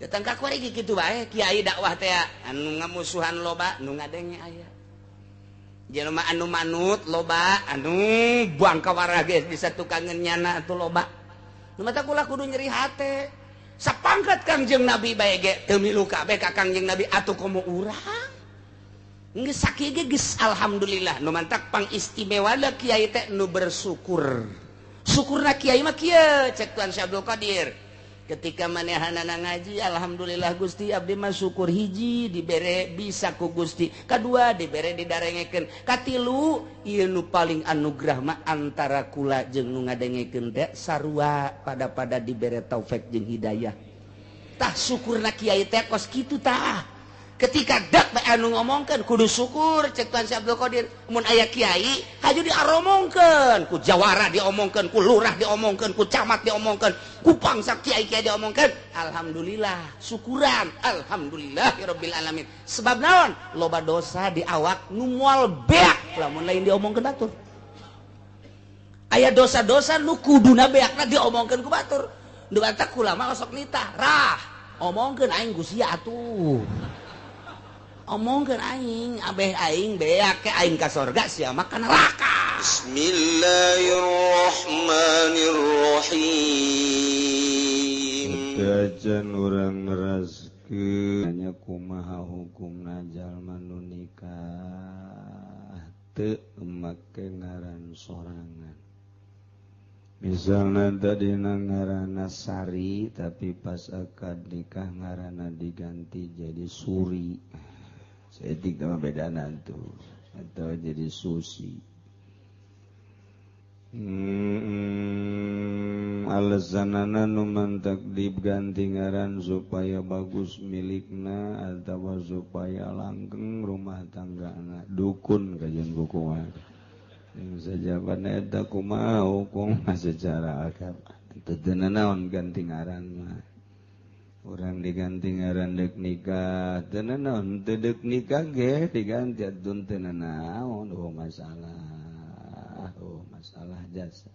Datang ka kuari kitu bae kiai dakwah teh anu ngamusuhan loba, nu ngadenge aya. Jelema anu manut loba, anu buang ka warah geus bisa tukangeun nyana atuh loba. Nu mata kula kudu nyeri hate. Sapangkat Kangjeng Nabi bae ge teu milu kabeh ka Kangjeng Nabi atuh komo urang. Geus sakieu ge geus alhamdulillah. Nu mantak pangistimewana kiai teh nu bersyukur. Syukurna kiai mah kieu cek Tuan Syekh Abdul Qadir. Ketika manehanana ngaji, alhamdulillah Gusti abdi mah syukur, hiji dibere bisa ku Gusti, kadua dibere didarengekeun, katilu ieu nu paling anugerah mah antara kula jeung nu ngadengekeun teh sarua pada-pada dibere taufik jeung hidayah. Tah syukurna kiai teh kos kitu tah. Ketika dak bae anu ngomongkeun kudu syukur cek Tuan Syekh Abdul Qadir. Mun aya kiai haju diaromongkeun, ku jawara diomongkeun, ku lurah diomongkeun, ku camat diomongkeun, ku pangsa kiai-kiai diomongkeun. Alhamdulillah, syukuran, alhamdulillahirabbil alamin. Sebab naon? Loba dosa di awak nu moal beak lamun lain diomongkeun batur. Aya dosa-dosa nu kuduna beakna diomongkeun ku batur. Nu batak ulama osok nitah, rah, omongkeun aing ku sia atuh. Omongkeun aing, abeh aing beak ke aing ka sorga sia mah ka neraka. Bismillahirrahmanirrahim. Acan urang neraskeun nya kumaha hukumna jalma nu nikah teu make ngaran sorangan. Misalna tadina ngaranna Sari tapi pas akad nikah ngaranna diganti jadi Suri. Seetik sama beda tuh atau jadi Susi. Alasanana nu mantak diganti ngaran supaya bagus milikna atau supaya langgeng rumah tanggana. Dukun kajian buku mah. Yang sajaban eta kumaha hukum secara agama. Teu naon ganti ngaran mah. Orang diganti ngaran dek nikah, teu naon teu dek nikah ge diganti atuh teu naon, oh masalah jasa.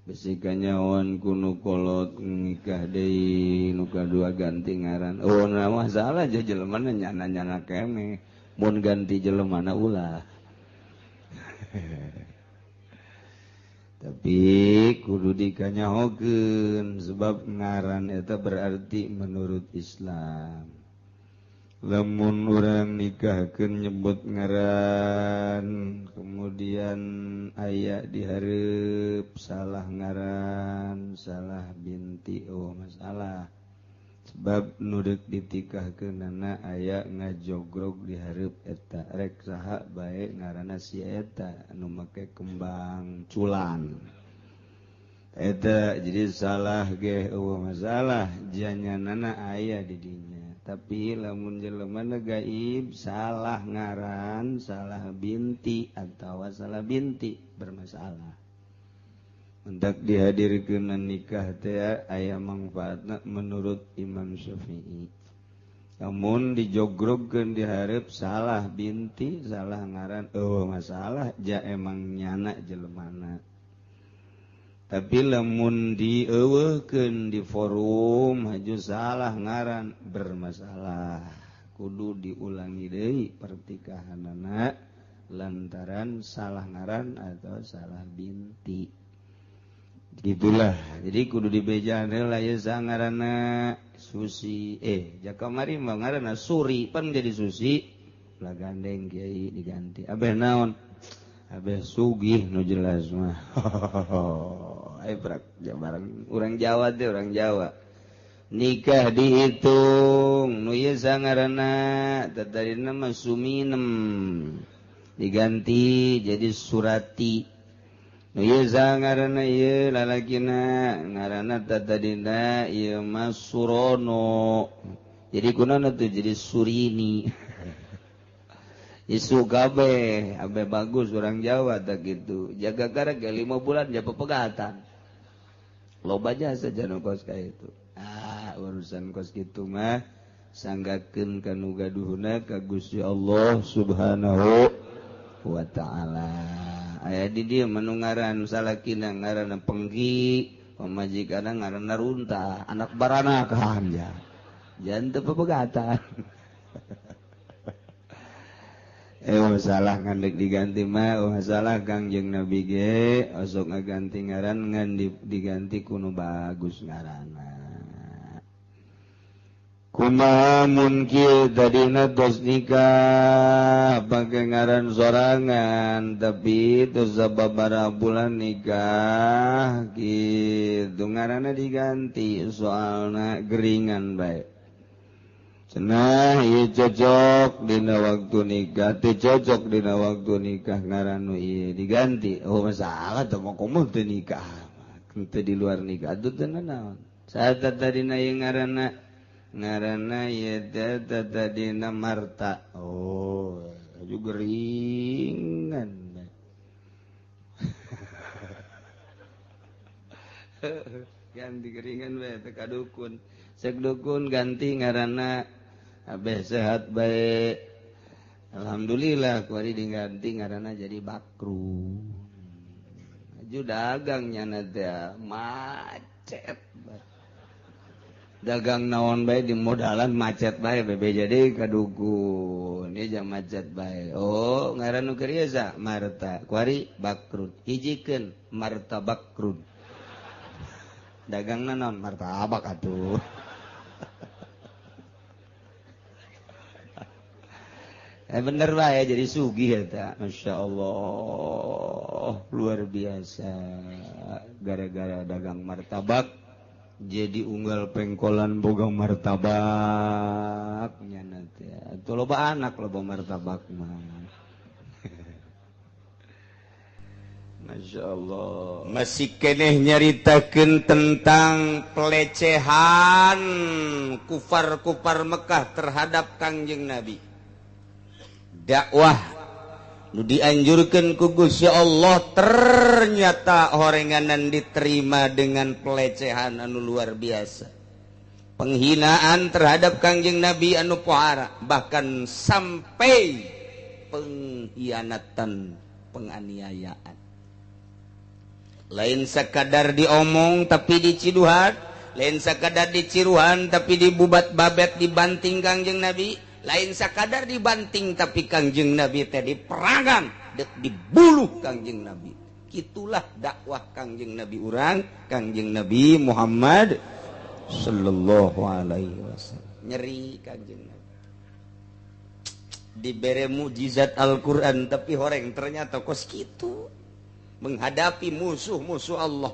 Bisi kanyawan ku nu kolot nikah deui nu kadua ganti ngaran. Oh nah masalah aja jelemana nyana-nyana kene, mun ganti jelemana ulah. Tapi kudu dikanyahokeun sebab ngaran eta berarti menurut Islam. Lamun urang nikahkeun nyebut ngaran, kemudian aya dihareup salah ngaran, salah binti, oh masalah. Sebab nu deuk ditikahkeunana aya ngajogrog dihareup eta rek saha bae ngaranna si eta anu make kembang culan. Eta jadi salah ge eueuh masalah janyanana aya di dinya. Tapi lamun jelemana gaib salah ngaran, salah binti atawa salah binti bermasalah. Untuk dihadirkeun nikah teh aya mangfaatna menurut Imam Syafi'i. Namun dijogrogkeun dihareup salah binti, salah ngaran, eueuh masalah ja emang nyana jelemana. Tapi lamun dieuweuhkeun di forum haju salah ngaran bermasalah. Kudu diulangi deui pertikahanana lantaran salah ngaran atau salah binti. Gitulah. Jadi kudu dibejaan heula ye sangaranna Susi, jakamari mah ngaranna Suri pan jadi Susi. Lah gandeng kiai diganti. Abeh naon? Abeh sugih nu jelas mah. Ayo prak bareng urang Jawa teh urang Jawa. Nikah dihitung nu ieu sangaranna tadina mah Suminem. Diganti jadi Surati. Nu ieu sangaranna ieu lalakina ngaranna tadina ieu mah Surono. Jadi kunaon atuh jadi Surini. Isu kabeh, abe bagus orang Jawa tak gitu. Jaga karek 5 bulan ja pepegatan. Loba jasa janu kos ka itu. Ah, urusan kos kitu mah sanggakeun ka nu gaduhna ka Gusti Allah Subhanahu wa taala. Aya di dieu mah ngaran salakina ngaranna Pengki, pamajikanna ngaranna Runtah, anak baranakan ja. Jangan teu pepegatan. Masalah ngandek diganti mah masalah Kangjeng Nabi ge osok ngaganti ngaran ngan diganti kuno bagus ngaranna. Kumaha mun kieu tadina tos nikah pake ngaran sorangan tapi tos sababaraha bulan nikah kitu ngaranna diganti soalna geringan bae. Cenah ieu cocok dina waktu nikah teu cocok dina waktu nikah ngaran nu ieu diganti. Oh masalah teh mah komo teu nikah teu di luar nikah atuh teu nanaon. Saat tadina ieu ngaranna ngaranna ieu teh tadina Marta. Oh aju geringan. Ganti geringan bae teh ka dukun. Sek dukun ganti ngaranna abeh sehat bae. Alhamdulillah kuari diganti ngaranna jadi Bakru. Aju dagangnya teh macet. Dagang naon bae di modalan macet bae bebe jadi ka dukun. Ieu jang macet bae. Oh ngaran nu keur ieu sa Marta. Kuari Bakrun. Hijikeun Marta Bakrun. Dagangna naon martabak atuh. Bener lah ya jadi sugih eta. Masya Allah luar biasa. Gara-gara dagang martabak jadi unggal pengkolan boga martabak nyana teh. Atuh loba anak loba martabak mah. Masya Allah. Masih keneh nyaritakeun tentang pelecehan kufar-kufar Mekah terhadap Kangjeng Nabi. Dakwah nu dianjurkeun ku Gusti Allah ternyata horenganan diterima dengan pelecehan anu luar biasa. Penghinaan terhadap Kangjeng Nabi anu pohara, bahkan sampai pengkhianatan, penganiayaan. Lain sekadar diomong tapi diciduhan, lain sekadar diciruhan tapi dibubat babet dibanting Kangjeng Nabi. Lain sakadar dibanting tapi Kangjeng Nabi teh diperangan, dibuluh Kangjeng Nabi. Itulah dakwah Kangjeng Nabi urang, Kangjeng Nabi Muhammad sallallahu alaihi wasallam. Nyeri Kangjeng Nabi. Dibere mukjizat Al-Qur'an tapi horeng ternyata kos kitu. Menghadapi musuh-musuh Allah,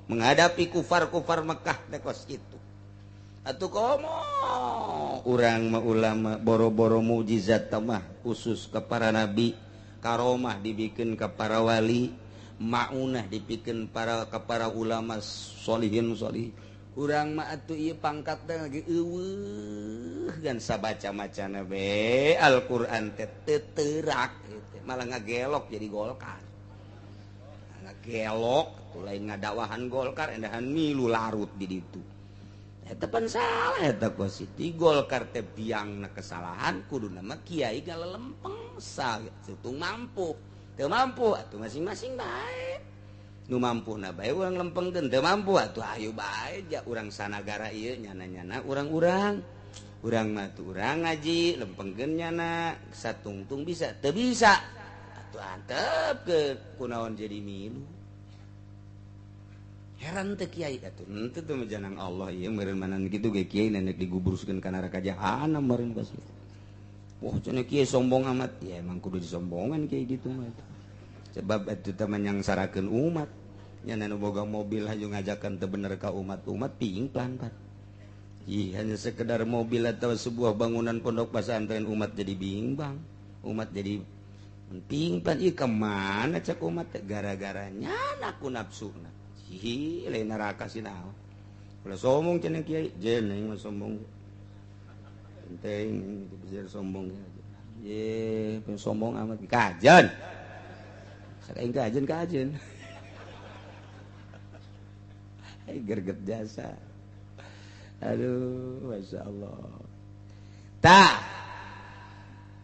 menghadapi kufar-kufar Mekah teh kos kitu. Atuh komo urang mah ulama boro-boro mukjizat mah khusus ke para nabi, karomah dibikin ke para wali, maunah dibikin para ke para ulama solihin solih. Urang mah atuh ieu pangkat teh lagi eueuh gan sabaca-macana be Al-Qur'an teh teu teurak malah ngagelok jadi Golkar. Ngagelok lain ngadakwahan Golkar endahan milu larut di ditu. Eta pan salah eta positif Golkar teh biangna kesalahan kuduna mah kiai galelempeng saeutung mampu teu mampu atuh masing-masing bae nu mampuna bae urang lempengkeun teu mampu atuh ayo bae ja urang sanagara ieu nyana-nyana urang-urang urang mah tuh urang ngaji lempengkeun nyana satungtung bisa teu bisa atuh antepkeun kunaon jadi milu. Heran teh kiai atuh henteu teh janang Allah ieu meureun manan kitu ge kiai nenek digubruskeun ka neraka jahanam meureun pasti. Wah cenah kiai sombong amat. Ya emang kudu disombongan kiai gitu mah. Sebab atuh teh menyangsarakeun umat. Nya nu boga mobil hayu ngajakan teu bener ka umat-umat pingplan pan. Ih hanya sekedar mobil atau sebuah bangunan pondok pesantren umat jadi bimbang. Umat jadi pingplan ieu ka mana cak umat teh gara-gara nyana ku nafsuna. Hi, lain neraka sih naon. Ulah sombong cenah kiai, jeneng mah sombong. Penting bisa sombong. Ye, sombong amat kajen. Sakaing kajen kajen. Ai gerget jasa. Aduh, Masya Allah. Tah.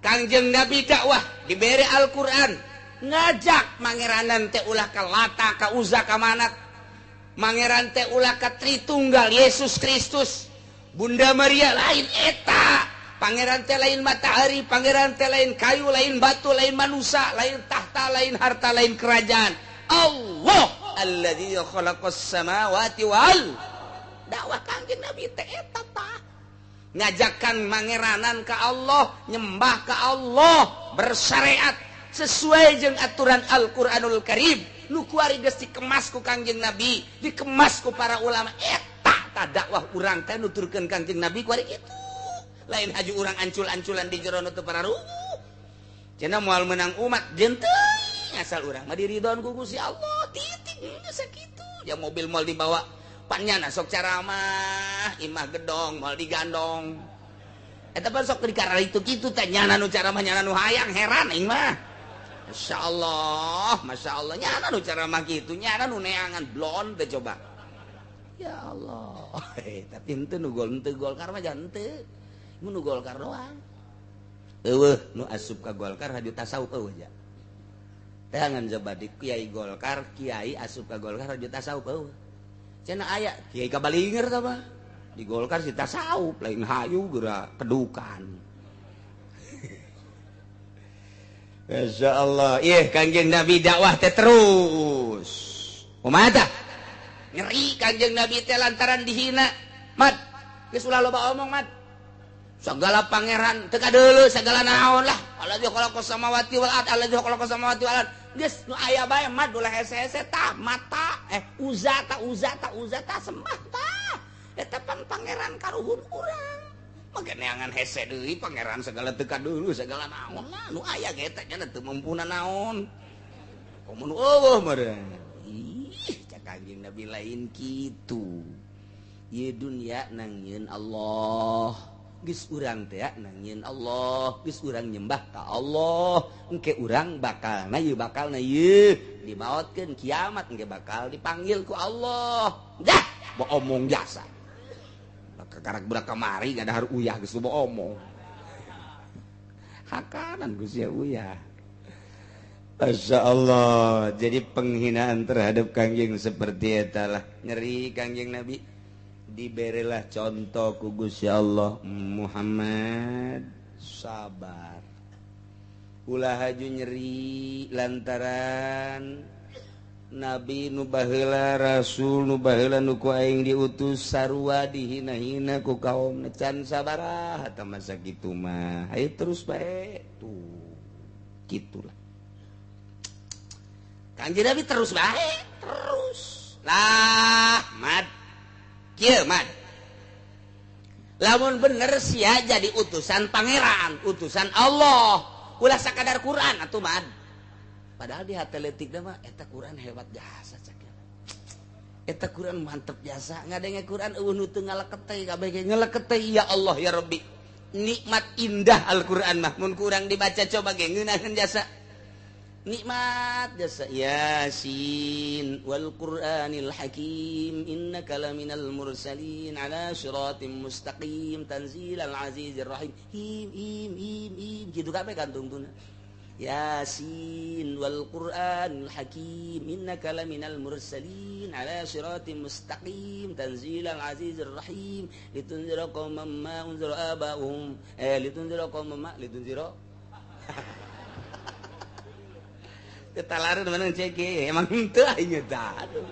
Kangjeng Nabi dakwah diberi Al-Qur'an, ngajak mangeranan teh ulah ka Lata, ka Uzza, ka Manat. Mangeran teh ulah ka Tritunggal Yesus Kristus. Bunda Maria lain eta. Pangeran teh lain matahari, pangeran teh lain kayu, lain batu, lain manusia, lain tahta, lain harta, lain kerajaan. Allah alladzi khalaqas samawati wal dakwah Kangjeng Nabi teh eta tah. Ngajakan mangeranan ka Allah, nyembah ka Allah, bersyariat sesuai jeung aturan Al-Qur'anul Karim. Nu kuari geus dikemas ku Kangjeng Nabi, dikemas ku para ulama. Eta tah dakwah urang teh nuturkeun Kangjeng Nabi kuari kitu. Lain haju urang ancul-anculan di jero nu teu pararuguh. Cenah moal meunang umat jeung teuing asal urang mah diridhoan ku Gusti Allah. Titik geus sakitu. Ya mobil moal dibawa panyana sok caramah, imah gedong moal digandong. Eta pan sok dikarar itu kitu teh nyana nu caramah nyana nu hayang heran aing mah. Masya Allah, Masya Allah, nyana nu caramah kitu, nyana nu neangan blon teh coba. Ya Allah, tapi henteu nu gol henteu Golkar mah jangan henteu. Mun nu Golkar doang. Eueuh nu asup ka Golkar haju tasawuf eueuh ja. Teangan coba di kiai Golkar, kiai asup ka Golkar haju tasawuf eueuh. Cenah aya kiai kabalinger tah mah. Di Golkar si tasawuf lain hayu geura kedukan. Masya Allah, ih Kangjeng Nabi dakwah teh terus. Kumaha tah? Nyeri Kangjeng Nabi teh lantaran dihina. Mat, geus ulah loba omong mat. Segala pangeran teu kadeuleu segala naon lah. Alladzi khalaqas samawati wal ard, alladzi khalaqas samawati wal ard. Geus nu aya bae mat ulah hese-hese tah mata uza ta uza ta uza ta sembah tah. Eta pan pangeran karuhun urang. Maka neangan hese deui pangeran segala teu kadeuleu segala naon lah nu aya ge eta nya teu mampuna naon. Komo nu eueuh meureun. Ih, cak Kangjeng Nabi lain kitu. Ieu dunya nangieun Allah. Geus urang teh nangieun Allah, geus urang nyembah ka Allah. Engke urang bakalna ieu bakalna ieu dimaotkeun kiamat engke bakal dipanggil ku Allah. Dah, omong jasa. Kakarak budak kamari gak ada uyah geus loba omong. Hakanan geus ya uyah. Masya Allah. Jadi penghinaan terhadap Kangjeng seperti eta lah. Nyeri Kangjeng Nabi. Diberilah contoh ku Gusti Allah, Muhammad sabar. Ulah haju nyeri lantaran Nabi nu baheula, Rasul nu baheula nu ku aing diutus sarua dihina-hina ku kaum can sabaraha tah masa kitu mah. Hayu terus bae tuh. Kitulah. Kanjeng Nabi terus bae, terus. Lah, mat. Kieu mat. Lamun bener sia jadi utusan pangeran, utusan Allah. Ulah sakadar Quran atuh mat. Padahal di hati leutik mah eta Quran hebat jasa cak. Eta Quran mantep jasa. Ngadenge Quran eueuh nu teu ngaleket teh kabeh ge ngaleket teh ya Allah ya Rabbi. Nikmat indah Al-Quran mah mun kurang dibaca coba ge ngeunaheun jasa. Nikmat jasa Yasin wal Qur'anil Hakim innaka laminal mursalin ala siratim mustaqim tanzilal azizir rahim. Him him him him kitu kabeh kantungtuna. Yasin wal Qur'anil Hakim innaka laminal mursalin ala siratim mustaqim tanzilal azizir rahim litunzira qauman ma unzira aba'uhum litunzira qauman ma litunzira ketalaran mana cek emang henteu aing tah aduh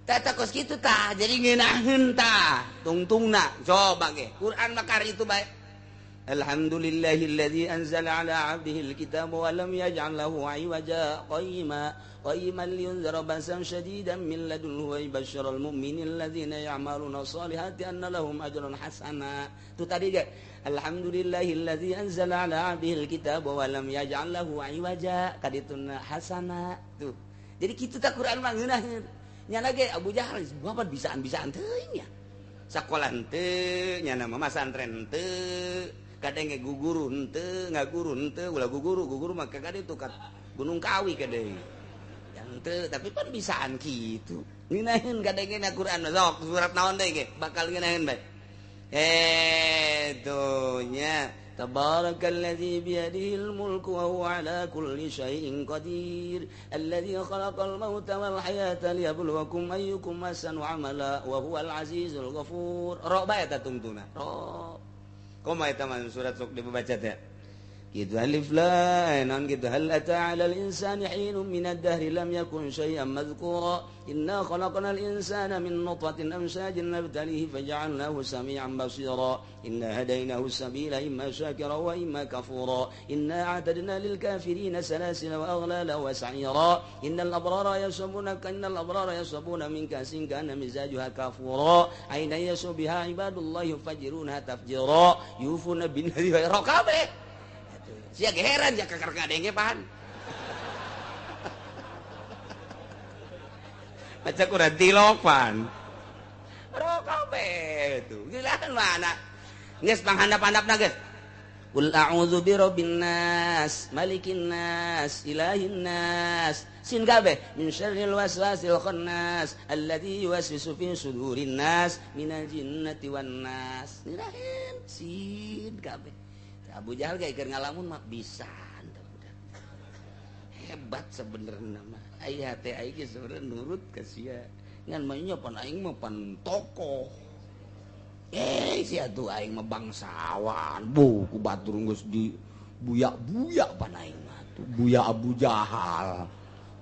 tah kos kitu tah jadi ngeunaheun tah tungtungna coba ge Quran makar itu bae. Alhamdulillahilladzi anzala ala 'abdihi alkitaba wa lam yaj'al lahu 'iwaja qayyima qayyiman liyunzira ba'san shadidan min ladunhu wa yubashshiral mu'minina alladzina ya'maluna sholihati anna lahum ajran hasana. Itu tadi ge alhamdulillahilladzi anzala ala 'abdihi alkitaba wa lam yaj'al lahu 'iwaja kadituna hasana. Tuh. Jadi kitu tah Quran mah ngeunaheun. Nya lagi Abu Jahal bapak bisaan-bisaan teuing nya. Sakola henteu, nya mah masantren henteu. Kadang ge guguru henteu, ngaguru henteu, ulah guguru, guguru mah ka ditu ka Gunung Kawi ka deui. Henteu, tapi pan bisaan kitu. Ngeunaheun kadang na Quran sok surat naon deui ge bakal ngeunaheun bae. Tuh nya Tabarakalladzi biyadihil mulku wa huwa ala kulli syai'in qadir alladzi khalaqal mauta wal hayata liyabluwakum ayyukum ahsanu amala wa huwal azizul ghafur. Ro bae eta tungtuna. Ro. Kumaha eta mah surat sok dibaca teh? Gitu alif lam non gitu hal ata 'alal insani hinun minad dahri lam yakun syai'an madhkura inna khalaqnal insana min nutfatin amshajin nabtalihi faja'alnahu sami'an basira inna hadainahu sabila imma syakira wa imma kafura inna a'tadna lil kafirina salasila wa aghlala wa sa'ira innal abrara yashrabuna min kasin kana mizajuha kafura aina yasbiha ibadullahi yufajiruna tafjira yufuna bin nadri wa raqabe. Sia heran ya kakar ngadenge pan. Baca kurang tilok pan. Rokabe tuh. Gila mana? Geus panghandap-handapna geus. Qul a'udzu birabbin nas, malikin nas, ilahin nas. Sin kabeh min syarril waswasil khannas alladzi yuwaswisu fi sudurin nas minal jinnati wan nas. Nirahin sin kabeh. Abu Jahal kayak keur ngalamun mah bisa hebat sebenarnya mah aya teh aing ge sebenarnya nurut ka sia ngan mah nya pan aing mah pan tokoh sia tuh aing mah bangsawan bu ku batur geus di buyak-buyak pan aing mah tuh buya Abu Jahal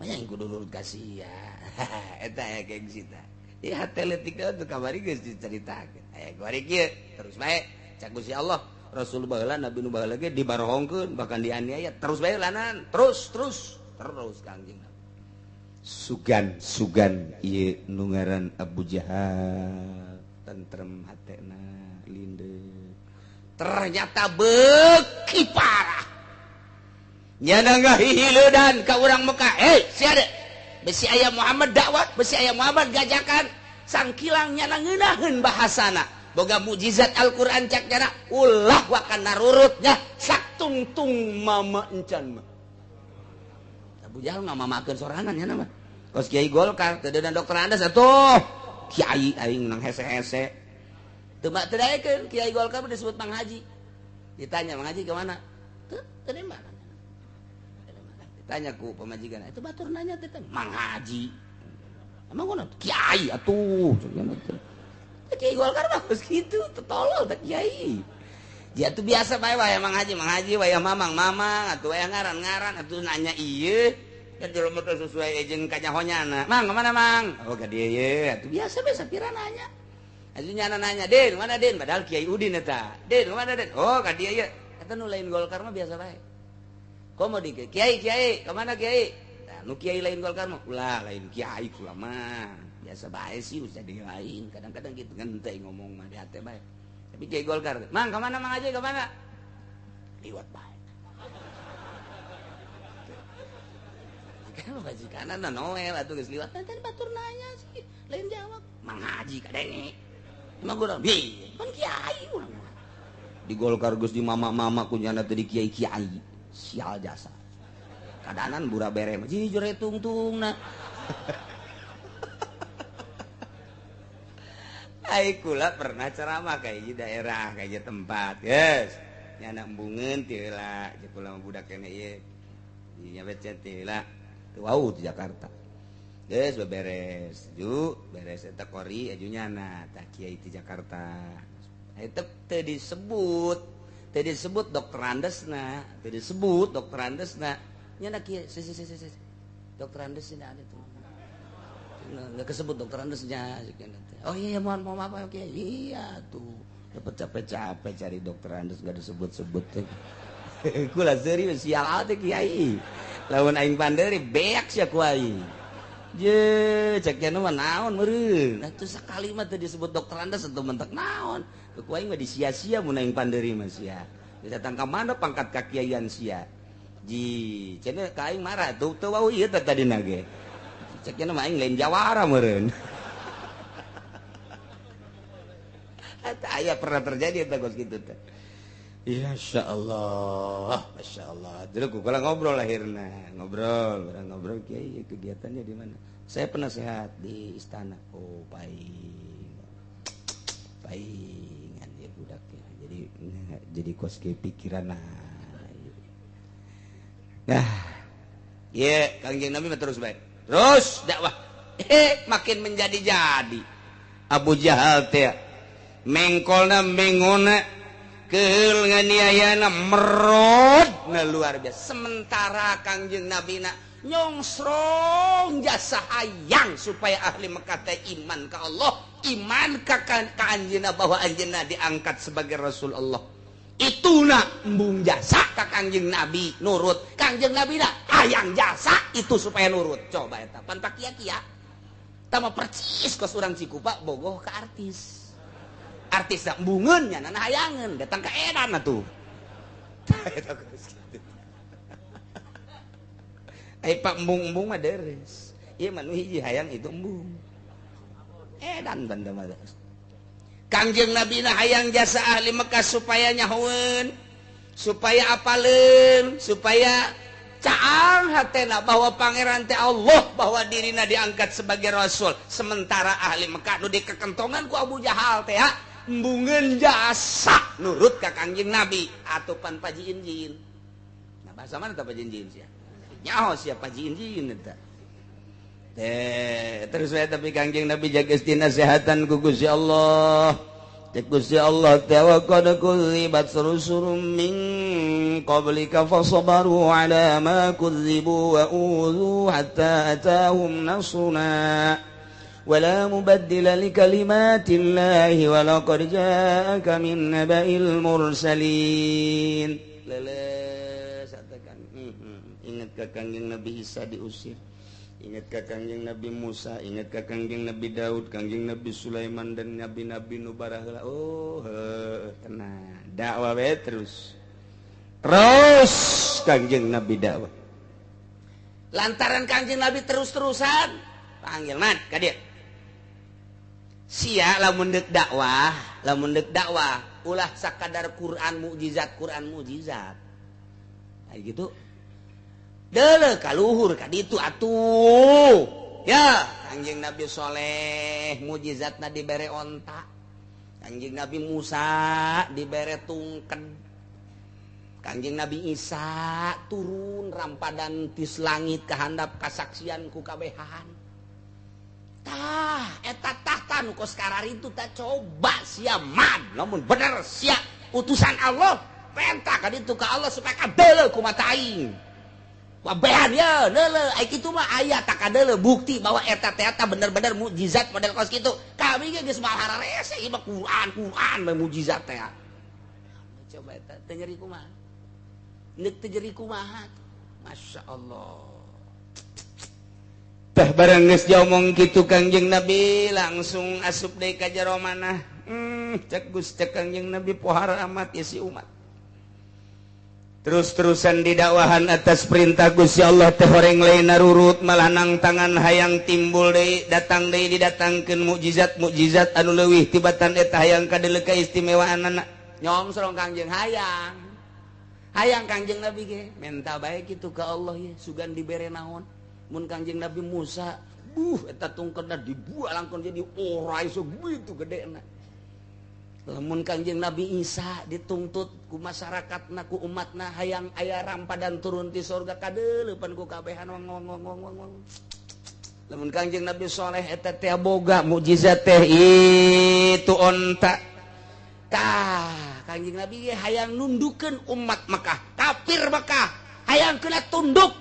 mah aing kudu nurut ka sia eta aya gengsi tah ieu hate leutik teh kamari geus dicaritakeun aya kuari kieu terus bae cak Gusti Allah Rasul baheula Nabi nu baheula ge dibarohongkeun bahkan dianiaya terus bae lanan terus terus terus Kangjeng Nabi sugan sugan ieu nu ngaran Abu Jahal tentrem hatena lindeu ternyata beuki parah nyana ngahihileudan ka urang Mekah sia de besi aya Muhammad dakwah besi aya Muhammad gajakan sangkilang nyana ngeunaheun bahasana boga mukjizat Al-Qur'an cak nyana ulah wakan narurutnya saktungtung mama encan mah Abu Jahal ngamamakeun sorangan nya mah kos kiai Golkar teu dan dokter Andas atuh kiai aing nang hese-hese teu teu daekeun kiai Golkar disebut Mang Haji ditanya Mang Haji ke mana teu teu di mana ditanya ku pamajikan itu batur nanya teh Mang Haji emang kunaon kiai atuh Kiai Golkar mah geus kitu, tolol teh kiai. Dia tuh biasa bae wae Mang Haji wae mamang mamang atuh wae ngaran-ngaran atuh nanya ieu kan jelema teh sesuai jeung kanyahonyana. Mang kemana Mang? Oh ka dieu ye atuh biasa bae sapira nanya. Atuh nyana nanya, "Din, mana Din?" Padahal Kiai Udin eta. "Din, mana Din?" Oh ka dieu ye. Eta nu lain Golkar mah biasa bae. Komo di Kiai, Kiai, kemana Kiai? Nah, nu kiai lain Golkar mah ulah lain kiai kula mah. Biasa bae sih usah di lain kadang-kadang gitu ngenteng ngomong mah di hati bae tapi kiai Golkar Mang kemana Mang aja kemana liwat bae kan majikan na noel atuh geus liwat tadi batur nanya sih lain jawab Mang Haji kadenge emang gua bi kan kiai urang mah di Golkar geus di mama-mama kunyana teh di kiai-kiai sial jasa kadanan bura bere mah jujur tungtungna. Ai kula pernah ceramah kayak di daerah kayak tempat yes nyana embungeun teu heula jeung kula mah budak keneh ieu di nyabet teu heula teu wau di Jakarta geus beberes ju beres eta kori aju nyana tah kiai di Jakarta eta teu disebut dokter Andesna teu disebut dokter Andesna nyana kiai si dokter Andesna ada tuh nggak kesebut dokter Andesnya. Oh iya mohon maaf oke iya tuh dapat capek-capek cari dokter Andes nggak disebut-sebut. Kula serius sial teh kiai lamun aing panderi beak sia ku aing je cek nya mah naon meureun atuh sakali mah teu disebut dokter Andes atuh mentek naon ku aing mah disia-sia mun aing panderi mah sia datang ka mana pangkat kakiaian sia ji cenah ka aing marah tuh teu wau ieu teh tadina ge cek nya mah aing lain jawara meureun. Eta aya pernah terjadi eta kos kitu teh. Ya insyaallah, masyaallah. Dulu kula ngobrol akhirna, ngobrol kiai kegiatannya di mana? Saya penasehat di istana. Oh, paing. Paingan ya budaknya. Jadi Jadi kos ke pikiran. Nah, ye Kangjeng Nabi terus baik. Terus dakwah. Makin menjadi-jadi. Abu Jahal teh mengkolna mengona keheul nganiayana merod na luar biasa. Sementara Kangjeng Nabi na nyongsrong jasa hayang supaya ahli Mekah teh iman ka Allah, iman ka anjeunna bahwa anjeunna diangkat sebagai Rasul Allah. Ituna embung jasa ka Kangjeng Nabi nurut. Kangjeng Nabi na hayang jasa itu supaya nurut. Coba eta pan pakia-kia. Tama percis kos urang Cikupa bogoh ka artis. Artis da embungeun nya nana hayangeun datang ka edan atuh. Eta geus kitu. Ai pak embung-embung mah deres. Ieu mah nu hiji hayang itu embung. Edan banda mah. Kangjeng Nabi na hayang jasa ahli Mekah supaya nyahoeun, supaya apaleun, supaya caang hatena bahwa pangeran teh Allah, bahwa dirina diangkat sebagai rasul. Sementara ahli Mekah nu dikekentongan ku Abu Jahal teh embungeun jasa nurut ka Kangjeng Nabi atuh pan pajiin-jiin. Nah bahasa mana tah pajiin-jiin sia? Nyaho sia pajiin-jiin eta. Teh terus we tapi Kangjeng Nabi jaga dinasehatan ku Gusti Allah. Cek Gusti Allah teh wa qad kudzibat rusulun min qablika fasabaru ala ma kudzibu wa udzu hatta atahum nasruna wa la mubaddila li kalimatillahi wa laqad ja'aka min naba'il mursalin. Leles katakan ingat ka Kangjeng Nabi Isa diusir. Ingat ka Kangjeng Nabi Musa, ingat ka Kangjeng Nabi Daud, Kangjeng Nabi Sulaiman dan nabi-nabi nu baraheula. Oh, tenang. Dakwah we terus. Terus Kangjeng Nabi dakwah. Lantaran Kangjeng Nabi terus-terusan panggil man ka dieu. Sia lamun deuk dakwah, ulah sakadar Quran mukjizat, Quran mukjizat. Nah, gitu. Dele kaluhur ka ditu atuh. Ya, Kangjeng Nabi Soleh mukjizatna dibere onta. Kangjeng Nabi Musa dibere tungken. Kangjeng Nabi Isa turun rampadan tis langit kahandap kasaksian ku kabehan. Tah, eta tahta nu kos kararitu tah coba sia man, lamun bener sia utusan Allah, penta ka ditu ka Allah supaya kadeuleu ku mata aing. Wabehan ya, lele, ai kitu mah aya tak kadeuleu bukti bahwa eta teh eta bener-bener mukjizat model kos kitu. Kami ge geus mahararese ieu mah Quran, Quran mah mukjizat teh. Coba eta teu nyeri kumaha? Neuk teu nyeri kumaha? Masya Allah. Tah barang geus diomong kitu Kangjeng Nabi langsung asup deui ka jero manah. Cek Gus cek Kangjeng Nabi pohara amat isi umat. Terus-terusan didakwahan atas perintah Gusti Allah teh horeng lain narurut malah nang tangan hayang timbul deui datang deui didatangkeun mukjizat-mukjizat anu leuwih tibatan eta hayang kadeuleu kaistimewaanana. Nyongsrong Kangjeng hayang. Hayang Kangjeng Nabi ge menta bae kitu ka Allah ye sugan dibere naon. Mun Kangjeng Nabi Musa buh eta tungkeuna dibuang langkon jadi orai so gitu gedena. Lamun Kangjeng Nabi Isa dituntut ku masyarakatna ku umatna hayang aya rampadan turun ti sorga kadeuleupan ku kabehan wong wong wong wong wong. Lamun Kangjeng Nabi Soleh eta teh boga mukjizat teh itu onta. Tah Kangjeng Nabi ge hayang nundukeun umat Mekah, kafir Mekah, hayang kena tunduk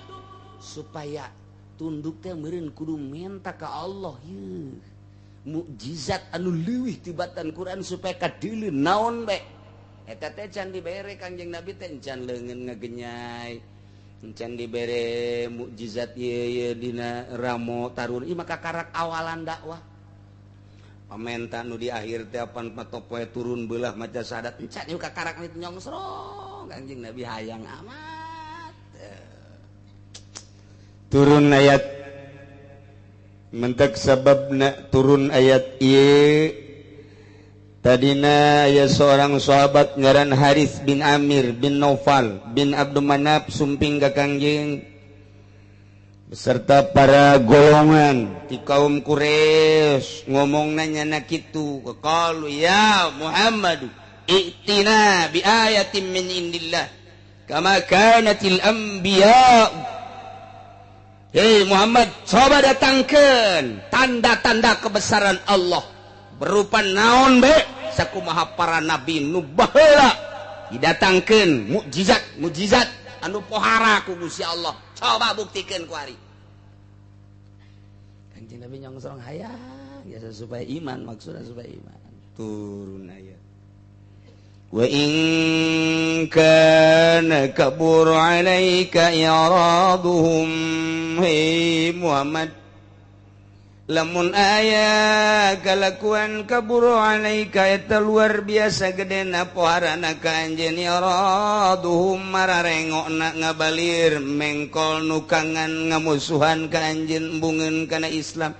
supaya tunduk teh meureun kudu menta ka Allah yeuh. Mukjizat anu leuwih tibatan Quran supaya kadeuleu naon bae eta teh can dibere Kangjeng Nabi teh can leungeun ngagenyai can dibere mukjizat ieu ieu dina ramo tarun ieu maka karak awalan dakwah pamenta nu di akhir teh apan patopoe turun beulah maca syahadat can ieu kakarak itu nyongsrong Kangjeng Nabi hayang amat turun ayat mentek sababna turun ayat ieu tadina aya seorang sahabat ngaran Haris bin Amir bin Naufal bin Abdul Manaf sumping ka Kangjeng beserta para golongan di kaum Quraisy ngomongna nyana kitu qalu ya Muhammad I'tina bi ayatin min indillah kama kanatil anbiya. Hei Muhammad, coba datangkan tanda-tanda kebesaran Allah berupa naon be sakumaha para nabi nu baheula didatangkeun mukjizat mukjizat anu pohara ku Gusti Allah. Coba buktikan ku ari. Kanjeng Nabi nyongsong hayang biasa supaya iman, maksudnya supaya iman. Turun ayat. Wa in kana kabur 'alaika i'raduhum, hey Muhammad, lamun aya kalakuan kabur 'alaika eta luar biasa gedena poharana ka anjeun i'raduhum mararengokna ngabalir mengkol nukangan ngamusuhan ka anjeun embungeun kana Islam.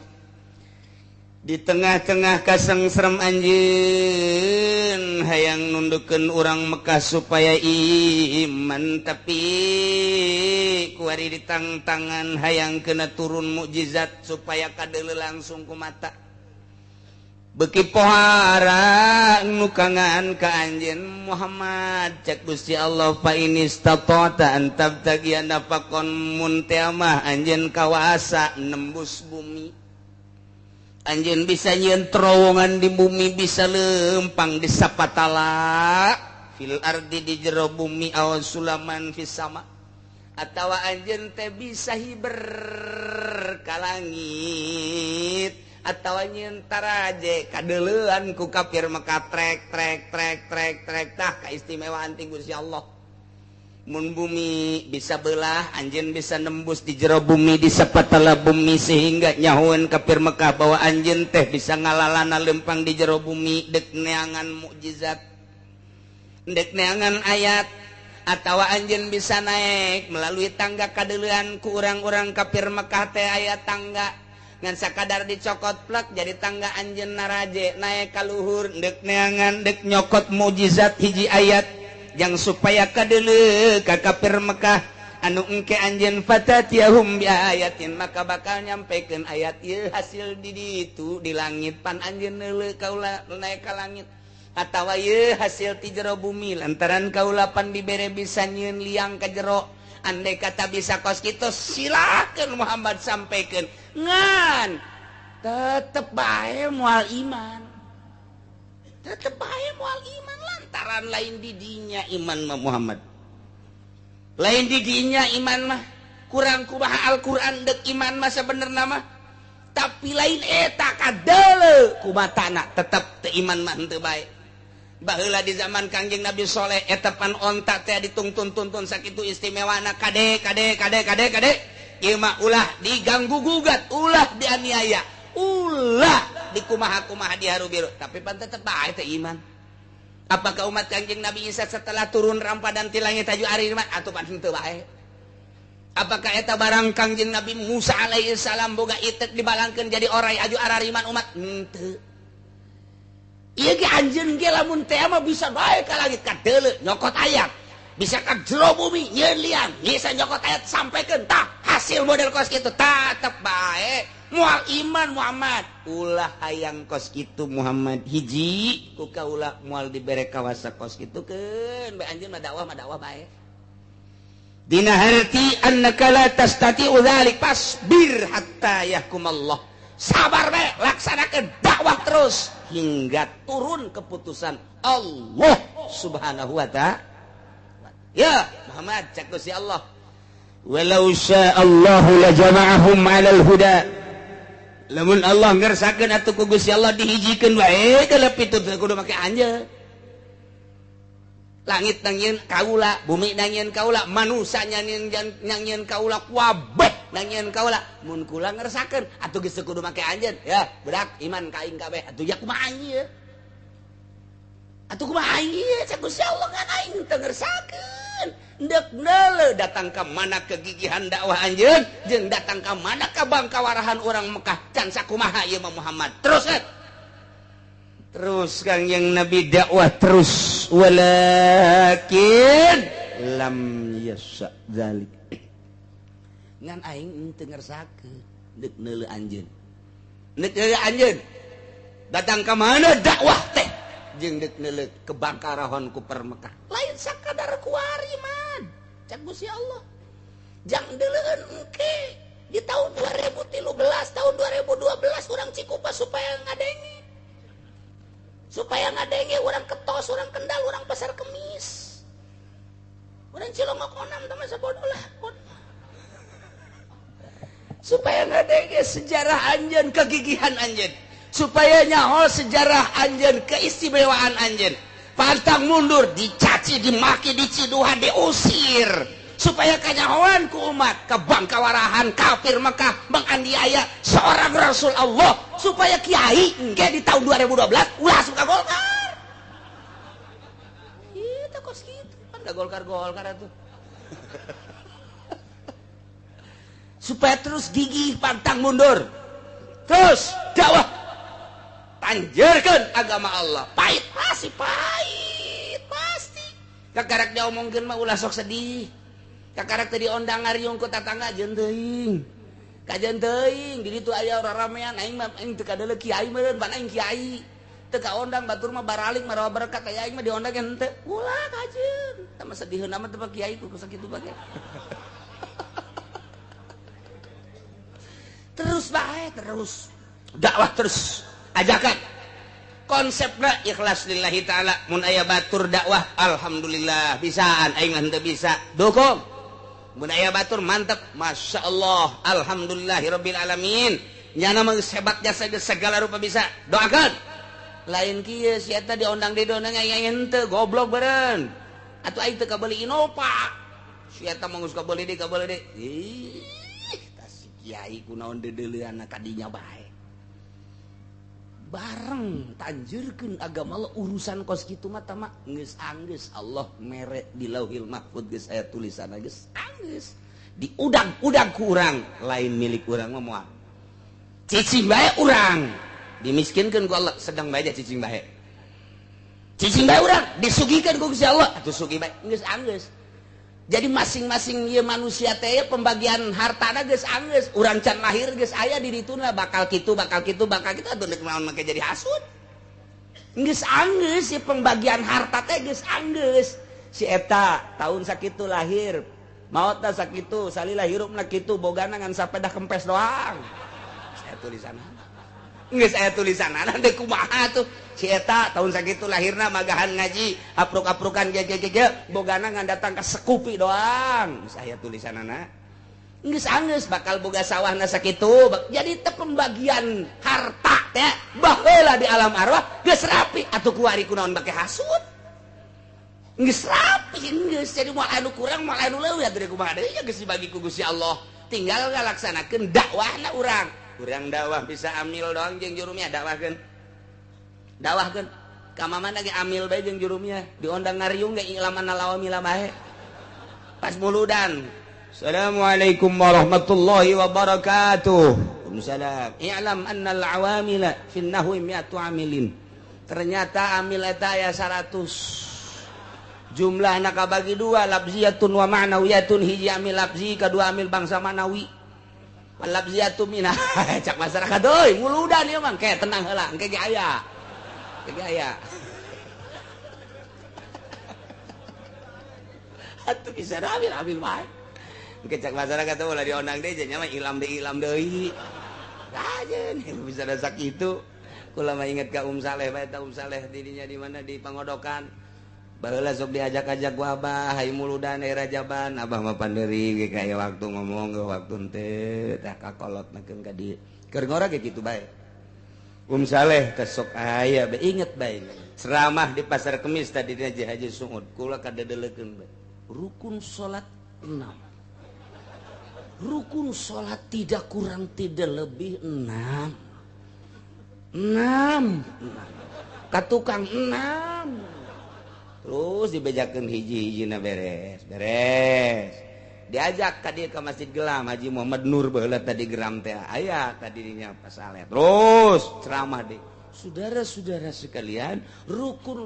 Di tengah-tengah kasengserem anjeun hayang nundukeun urang Mekah supaya iman, tapi kuari ditangtangan hayang kena turun mukjizat supaya kadeuleu langsung ku mata. Beuki pohara nukangan ka anjeun Muhammad, cek Gusti Allah fa inistata'ta an tabtagiya nafaqon mun teh mah anjeun kawasa nembus bumi. Anjeun bisa nyieun terowongan di bumi, bisa lempang di sapatala fil ardi di jero bumi aw sulaman fis sama, atawa anjeun teh bisa hiber ka langit, atawa nyieun taraje kadeuleuan ku kafir Mekah trek trek trek trek trek. Tah kaistimewaan ti Gusti Allah. Mun bumi bisa belah, anjeun bisa nembus di jero bumi, di sapatala bumi, sehingga nyahoeun kafir Mekah bahwa anjeun teh bisa ngalalana lempang di jero bumi dek neangan mukjizat, dek neangan ayat, atawa anjeun bisa naik melalui tangga kadeuleuan ku urang-urang kafir Mekah teh aya tangga ngan sakadar dicokot plek jadi tangga anjeun naraje naik ka luhur dek neangan dek nyokot mukjizat hiji ayat yang supaya kadeuleu ka kafir Mekah anu engke anjeun fatatiyahum bi ayatin, maka bakal nyampekeun ayat ieu hasil di ditu di langit pan anjeun neuleu kaula naik ka langit, atawa ieu hasil ti jero bumi lantaran kaula pan dibere bisa nyieun liang ka jero. Andai kata bisa kos kitu silakeun Muhammad sampaikan, ngan tetep bae moal iman, tetep bae moal iman lantaran lain didinya iman mah Muhammad, lain didinya iman mah kurang kumaha Al-Qur'an dek iman mah sabenerna mah, tapi lain eta kadeuleu kumatana tetep teu iman mah henteu bae. Baheula di zaman Kangjeng Nabi Soleh eta pan onta teh ditungtun-tuntun sakitu istimewana kade kade kade kade kade ieu mah ulah diganggu gugat, ulah dianiaya, ulah dikumaha-kumaha diharu biru, tapi pan tetep bae teh iman. Apakah umat Kangjeng Nabi Isa setelah turun rampadan ti langit aju ari iman atuh pan henteu bae? Apakah eta barang Kangjeng Nabi Musa alaihi salam boga itek dibalangkeun jadi orai aju arariman umat? Henteu. Ieu ge anjeun ge lamun teh mah bisa bae ka langit kadeuleu nyokot ayat, bisa ka jero bumi nyieun liang, bisa nyokot ayat sampaikan tah hasil model kos kitu tetep bae moal iman Muhammad. Ulah hayang kos kitu Muhammad, hiji ku kaula moal dibere kawasa kos kitu keun bae anjeun mah dakwah bae. Dina harti annaka la tastati'u dzalik fasbir hatta yahkumallah. Sabar bae, laksanakeun dakwah terus hingga turun keputusan Allah Subhanahu wa ta'ala. Ya Muhammad, cek Gusti Allah, walau sya'allahu la jama'ahum 'alal huda. Lamun Allah ngersakeun atuh ku Gusti Allah dihijikeun wae geuleuh pitu teu kudu make anjeun. Langit nangieun kaula, bumi nangieun kaula, manusia nangieun kaula, kabeh nangieun kaula. Mun kula ngersakeun atuh geus teu kudu make anjeun. Ya, budak iman ka aing kabeh. Atuh ya kumaha aing ieu? Atuh kumaha aing ieu? Cek Gusti Allah ngan aing teu ngersakeun. Ndek neuleuh datang ka mana kegigihan dakwah anjeun jeung datang ka mana ka bangkawarahan urang Mekah can sakumaha ieu mah Muhammad. Terus kan? Terus Kangjeng Nabi dakwah terus, walakin lam yasha dzalik. Ngan aing teu ngersakeun deuk neuleuh anjeun. Deuk neuleuh anjeun. Datang ka mana dakwah teh? Jeung deuk neuleuk kebangkarahon ku Mekah. Lain sakadar kuari man. Cak Gusti Allah. Jang deuleueun engke di tahun 2013, tahun 2012 urang Cikupa supaya ngadenge. Supaya ngadenge urang Ketos, urang Kendal, urang Pasar Kemis. Urang Cilongok onam teh sabodoh lah. Supaya ngadenge sejarah anjeun, kegigihan anjeun. Supaya nyaho sejarah anjeun, keistimewaan anjeun. Pantang mundur, dicaci, dimaki, diciduhan, diusir. Supaya kanyahoan ku umat kebangkawarahan kafir Mekah menganiaya seorang Rasul Allah. Supaya kiai engke di tahun 2012 ulah suka Golkar. Itu kos kitu kan da Golkar-Golkar atuh. Supaya terus gigih pantang mundur. Terus dakwah tanjerkeun agama Allah. Pahit pasti, pahit pasti. Kakarak diomongkeun mah ulah sok sedih. Kakarak teh diondang ngariung ku tatangga jeung teuing. Kajeun teuing di ditu aya raramean aing mah aing teu kadeuleu kiai meureun pan aing kiai. Teu kaondang batur mah baraling marawa berkat aya aing mah diondang henteu. Ulah kajeun. Tah mah sediheun amat teh kiai ku sakitu bae. Terus bae terus. Dakwah terus. Ajakan. Konsepna ikhlas lillahi ta'ala. Mun aya batur dakwah alhamdulillah bisaan aing mah henteu bisa. Dukung. Mun aya batur mantep, masya Allah, alhamdulillahirabbil alamin. Nyana mah hebat jasa segala rupa bisa. Doakan. Lain kieu si eta diondang deui diondang aing henteu goblok beureun. Atuh aing teu kabeuli Innova. Si eta mah geus kabeuli deui kabeuli deui. Ih, tah si kiai kunaon deudeuleunna ka dinya bae. Bareng tanjurkeun agama Allah urusan kos kitu mah tama geus anggeus Allah mere di Lauhil Mahfud geus aya tulisanna geus anggeus diudag-udag ku urang lain milik urang mah moal cicing bae urang dimiskinkeun ku Allah sedang bae cicing bae urang disugihkeun ku Gusti Allah atuh sugih bae geus anggeus. Jadi masing-masing ieu manusia teh pembagian hartana geus anggeus, urang can lahir geus aya di dituna bakal kitu bakal kitu bakal kitu atuh deuk naon make jadi hasud. Geus anggeus si pembagian harta teh geus anggeus. Si eta tahun sakitu lahir, maotna sakitu, salila hirupna kitu, bogana ngan sapedah kempes doang. Saya tulisanna. Geus aya tulisanna deuk kumaha tuh. Si eta tahun sakitu lahirna magahan ngaji, apruk-aprukan ge ge ge bogana ngan datang ka sekupi doang. Geus aya tulisanana. Geus anggeus bakal boga sawahna sakitu. Jadi teh pembagian harta teh baheula di alam arwah geus rapi atuh kuari kunaon bake hasud. Geus rapi geus jadi moal anu kurang moal anu leuwih atuh kumaha deui geus dibagi ku Gusti Allah. Tinggal ngalaksanakeun dakwahna urang. Urang dakwah bisa amil doang jeung jurumnya dakwahkeun. Dakwahkeun ka mamana ge amil bae jeung jurumnya diondang ngariung ge ilaman lawamila bae. Pas muludan. Assalamualaikum warahmatullahi wabarakatuh. Waalaikumsalam. I'lam annal awamila fin nahwi mi'atu amilin. Ternyata amil eta aya 100. Jumlahna kabagi dua, lafziyatun wa ma'nawiyatun. Hiji amil lafzi, kadua amil bangsa ma'nawi. Lafziyatu minah cak masyarakat euy muludan ieu mah ke tenang heula engke ge aya. Ge aya. Atuh bisa amil bae. Engke cak masyarakat teh ulah diondang deui nya mah ilam deui. Kajeun bisa da sakitu. Kula mah inget ka Saleh bae ta Saleh didinya di mana di Pangodokan. Baheula sok diajak-ajak ku abah hayu muludan era jaban abah mah panderi ge kaya waktu ngomong ge waktu henteu tah kakolot nakeun ka dieu. Keur ngora ge kitu bae. Saleh teh sok aya bae inget bae. Ceramah di Pasar Kemis tadi dina Haji Sungud kula kadedeleukeun bae. Rukun salat 6. Rukun salat tidak kurang tidak lebih 6. 6. Ka tukang 6. Terus dibejakeun hiji-hijina beres, beres. Diajak ka dieu ka Masjid Gelam Haji Muhammad Nur baheula tadi geram teh aya tadi dinya Pasaleh. Terus ceramah deui. Saudara-saudara sekalian, rukun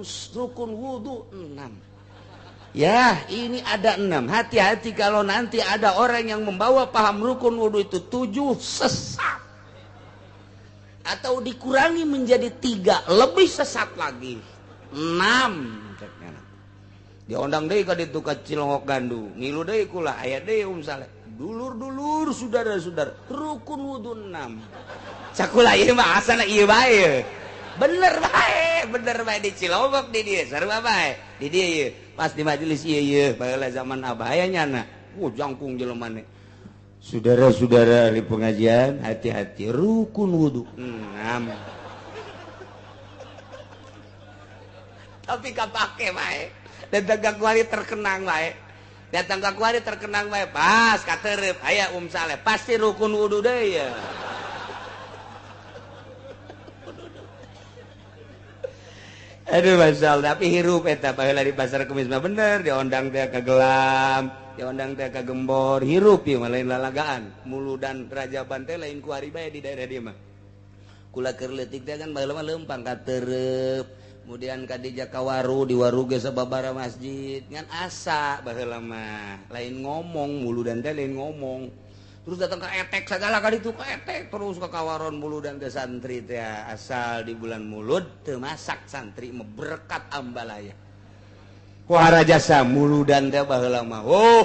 wudu 6. Ya, ini ada 6. Hati-hati kalau nanti ada orang yang membawa paham rukun wudu itu 7 sesat. Atau dikurangi menjadi 3, lebih sesat lagi. 6 cek nyana. Diondang deui ka ditu ka Cilongok Gandu. Ngilu deui kula aya deui Um Saleh. Dulur-dulur saudara-saudara, rukun wudu 6. Cakula ieu mah asana ieu bae. Bener bae di Cilongok di dieu sarua bae. Di dieu ieu pas di majelis ieu ieu baheula zaman abah aya nyana. Jangkung jelema ne. Saudara-saudara ahli pengajian, hati-hati rukun wudu 6. Tapi kapake bae. Datang ka kuari terkenang bae. Datang ka kuari terkenang bae pas katerep aya Um Saleh pasti rukun wudu deui ya. Aduh masya Allah, tapi hirup eta baheula di pasar Kemis mah bener diondang teh ka Gelam, diondang teh ka Gembor, hirup ieu mah lain lalagaan. Muludan Rajaban teh lain kuari bae di daerah dieu mah. Kula keur leutik teh kan baheula mah leumpang ka Tereup, kemudian ka di Jakawaru, di Waru ge sababaraha masjid, ngan asa baheula mah lain ngomong muludan teh lain ngomong. Terus datang ke etek segala kali itu ke etek terus ke kawaron muludan teh santri teh asal di bulan mulud teu masak santri mah berkat ambalaya. Kuara jasa muludan teh baheula mah oh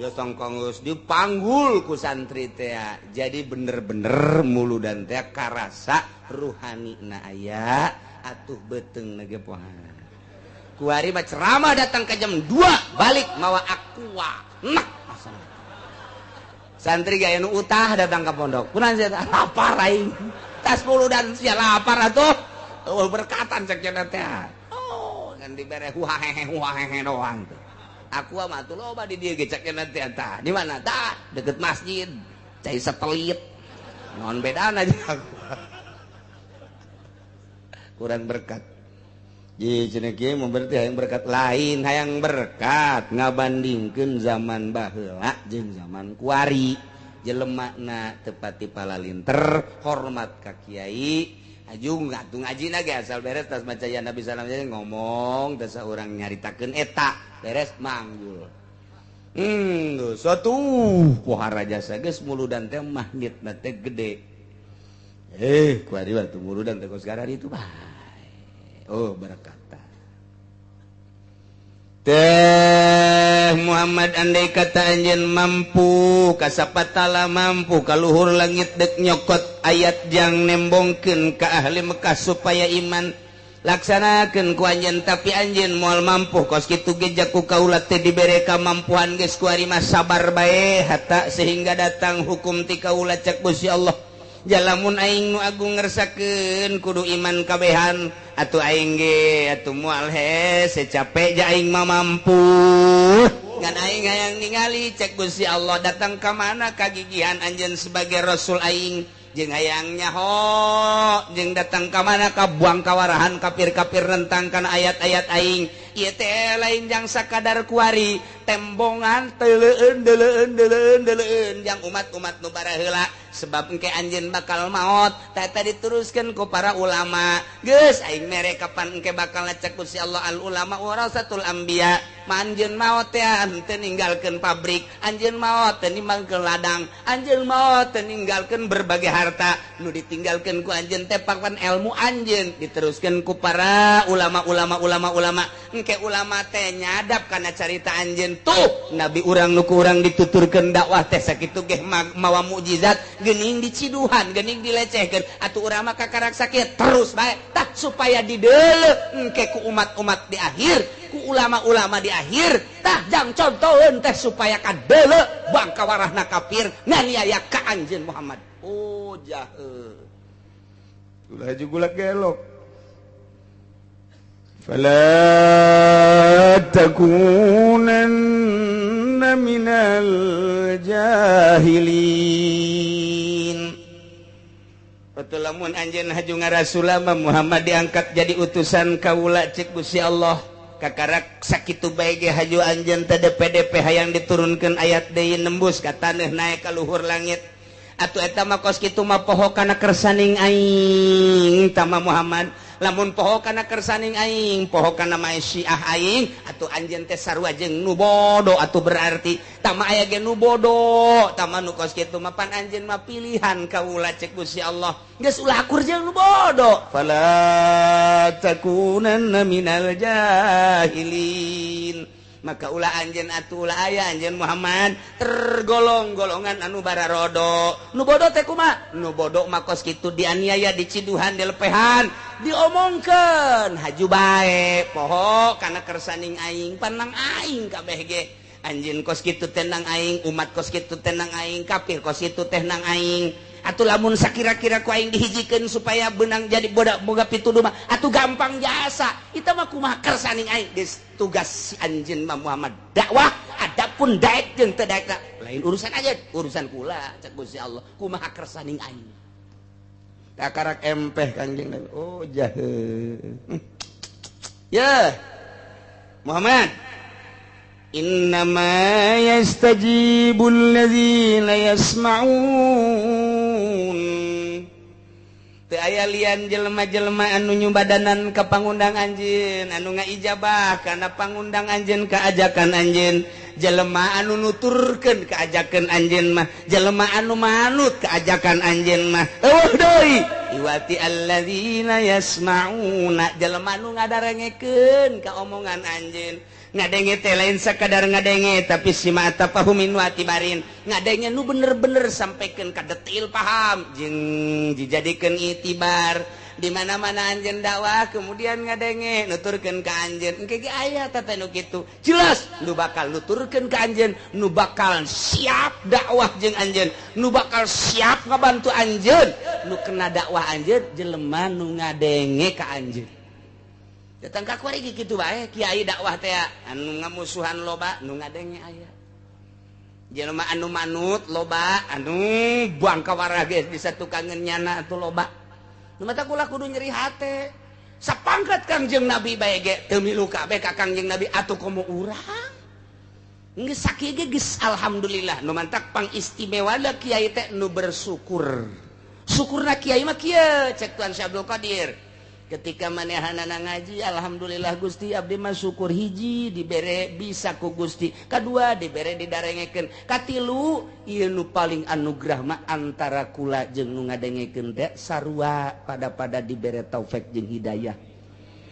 jasa geus dipanggul ku santri teh. Jadi bener-bener muludan teh karasa ruhani na aya atuh beuteung ge pohan. Kuari mah ceramah datang ke jam 2 balik mawa aqua. Nah santri gaya nu utah datang ke pondok. Kunaon sia lapar aing. Tas muludan sia lapar atuh. Eueuh berkatan cek cenah teh. Oh, ngan dibere huahehe huahehe doang tuh. Aku mah atuh loba di dieu ge cek cenah teh tah. Di mana tah? Deket masjid. Cai setelit. Naon bedana jeung aku. Kurang berkat. Ji cenah kieu mah berarti hayang berkat lain, hayang berkat ngabandingkeun zaman baheula jeung zaman kuari. Jelemana teu pati palalinter, hormat ka kiai, haju ngatu ngajina ge asal beres tas maca ya Nabi salam ngomong teh saurang nyaritakeun eta, beres manggul. Satu pohara jasa geus muludan teh magnetna teh gede. Kuari waktu muludan teh kos itu bae. Oh berkata teh Muhammad andai kata anjeun mampu kasapatala mampu kaluhur langit dek nyokot ayat jang nembongkeun ka ahli Mekah supaya iman laksanakeun ku anjeun tapi anjeun moal mampu kos kitu ge jaku kaula teh dibere kamampuan geus kuari mah sabar bae hatta sehingga datang hukum ti kaula cek Gusti Allah. Jalamun aing nu agung ngersakeun kudu iman kabehan atuh aing ge atuh moal hese capek ja aing mah mampu ngan aing hayang ningali cek Gusti Allah datang ka mana kagigihan anjeun sebagai rasul aing jeung hayang nyaho jeung datang ka mana ka buang kawarahan kafir-kafir nentang kana ayat-ayat aing ieu teh lain jang sakadar kuari tembongan teuleun deuleun deuleun deuleun jang umat-umat nu baraheula sebab engke anjeun bakal maot tah diteruskeun ku para ulama geus aing mere kapan engke bakal ngecek Gusti Allah al ulama warasatul anbiya anjeun maot teh henteu ninggalkeun pabrik anjeun maot teu ninggalkeun ladang anjeun maot teu ninggalkeun berbagai harta nu ditinggalkeun ku anjeun teh pakan ilmu anjeun diteruskeun ku para ulama-ulama ulama-ulama engke ulama teh nyadap kana carita anjeun tuh nabi urang nu ku urang dituturkeun dakwah teh sakitu geh mawa mukjizat geuning diciduhan geuning dilecehkeun atuh urang mah kakarak sakit terus bae tah supaya dideuleu engke ku umat-umat di akhir ku ulama-ulama di akhir tah jang contoheun teh supaya kadeuleu bangka warahna kafir nganiaya ka anjeun Muhammad. Oh jahe ulah jugulak gelok fala takunanna minal jahilin. Betul lamun anjeun haju ngarasulama Muhammad diangkat jadi utusan kaula cek Gusti Allah kakarak sakitu bae ge haju anjeun teh DPDP hayang diturunkeun ayat deui nembus ka taneuh naek ka luhur langit atuh eta mah kos kitu mah poho kana kersaning aing tama Muhammad Lamun poho kana kersaning aing, poho kana maisyiah aing, atuh anjeun teh sarua jeung nu bodoh atuh berarti tama aya ge nu bodoh, tama nu kos kitu mah pan anjeun mah pilihan kaula cek Gusti Allah. Geus ulah akur jeung nu bodoh. Fala takunanna minal jahilin. Maka ulah anjeun atuh ulah aya anjeun Muhammad tergolong golongan anu bararodo. Nu bodoh teh kumaha? Nu bodoh mah kos kitu dianiaya, diciduhan, dilepehan, diomongkeun haju bae poho kana kersaning aing, panang aing kabeh ge. Anjeun kos kitu teh nang aing, umat kos kitu teh nang aing, kafir kos kitu teh nang aing. Atuh lamun sakira-kira ku aing dihijikeun supaya benang jadi bodak boga pituduh mah atuh gampang jasa. Itu mah kumaha kersaning aing. Geus tugas si anjeun mah Muhammad dakwah, adapun daek jeung teu daek lain urusan aja, urusan kula cek Gusti Allah kumaha kersaning aing. Takarak empeh Kangjeng Nabi. Oh jahe. Ya Muhammad, innama yastajibul ladzina yasma'un. Teu aya lian jelema-jelema anu nyumbadanan ka pangundang anjeun, anu ngaijabah kana pangundang anjeun ka ajakan anjeun, jelema anu nuturkeun ka ajakan anjeun mah, jelema anu manut ka ajakan anjeun mah. Eueuh deui iwati alladzina yasma'una, jelema anu ngadarengekeun ka omongan anjeun. Ngadenge teh lain sakadar ngadenge tapi sima tafahumin wa tibarin, ngadenge nu bener-bener sampaikan ka detail paham jeung dijadikeun itibar. Di mana-mana anjeun dakwah kemudian ngadenge nuturkeun ka anjeun, engke ge aya teh nu kitu jelas nu bakal nuturkeun ka anjeun, nu bakal siap dakwah jeung anjeun, nu bakal siap ngabantu anjeun, nu kena dakwah anjeun jelema nu ngadenge ka anjeun. Datang ka kuari kitu bae kiai dakwah teh anu ngamusuhan loba, nu ngadenge aya. Jelema anu manut loba, anu buang ka warah geus bisa tukangeun nyana atuh loba. Nu mata kula kudu nyeri hate. Sapangkat Kangjeng Nabi bae ge teu milu kabeh ka Kangjeng Nabi atuh komo urang. Geus sakieu ge geus alhamdulillah. Nu mantak pangistimewana kiai teh nu bersyukur. Syukurna kiai mah kieu cek Tuan Syekh Abdul Qadir. Ketika manehanana ngaji, alhamdulillah Gusti abdi mah syukur hiji dibere bisa ku Gusti, kadua dibere didarengekeun, katilu ieu nu paling anugerah mah antara kula jeung nu ngadengekeun teh sarua pada-pada dibere taufik jeung hidayah.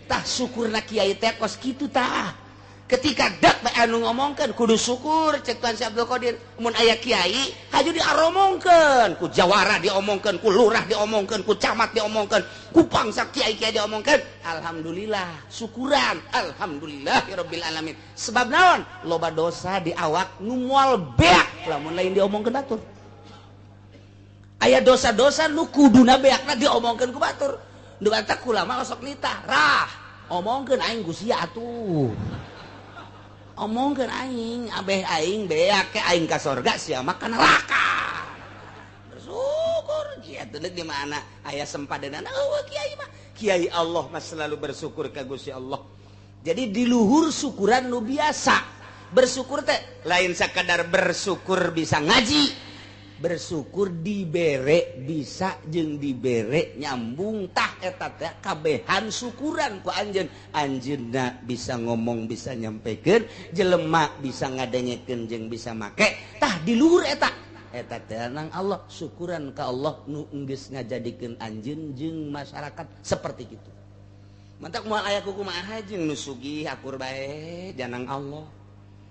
Tah syukurna kiai teh kos kitu tah. Ketika dak bae anu ngomongkeun kudu syukur cek Tuan Syekh Abdul Qadir. Mun aya kiai haju diaromongkeun, ku jawara diomongkeun, ku lurah diomongkeun, ku camat diomongkeun, ku bangsa kiai-kiai diomongkeun. Alhamdulillah, syukuran, alhamdulillahirabbil alamin. Sebab naon? Loba dosa di awak nu moal beak lamun lain diomongkeun batur. Aya dosa-dosa nu kuduna beakna diomongkeun ku batur. Nu batak ulama osok nitah, rah, omongkeun aing ku sia atuh. Omongkeun aing, abeh aing beak ke aing ka sorga sia mah ka neraka. Bersyukur kieu teh di mana aya sempadanana eueuh kiai mah. Kiai Allah mah selalu bersyukur ka Gusti Allah. Jadi di luhur syukuran nu biasa. Bersyukur teh lain sakadar bersyukur bisa ngaji. Bersyukur dibere bisa jeung dibere nyambung tah eta teh kabehan syukuran ku anjeun. Anjeunna bisa ngomong bisa nyampekeun, jelema bisa ngadengekeun jeung bisa make tah di luhur eta. Eta teh nang Allah, syukuran ka Allah nu geus ngajadikeun anjeun jeung masyarakat seperti kitu. Mantak moal aya kumaha jeung nu sugih akur bae janang Allah.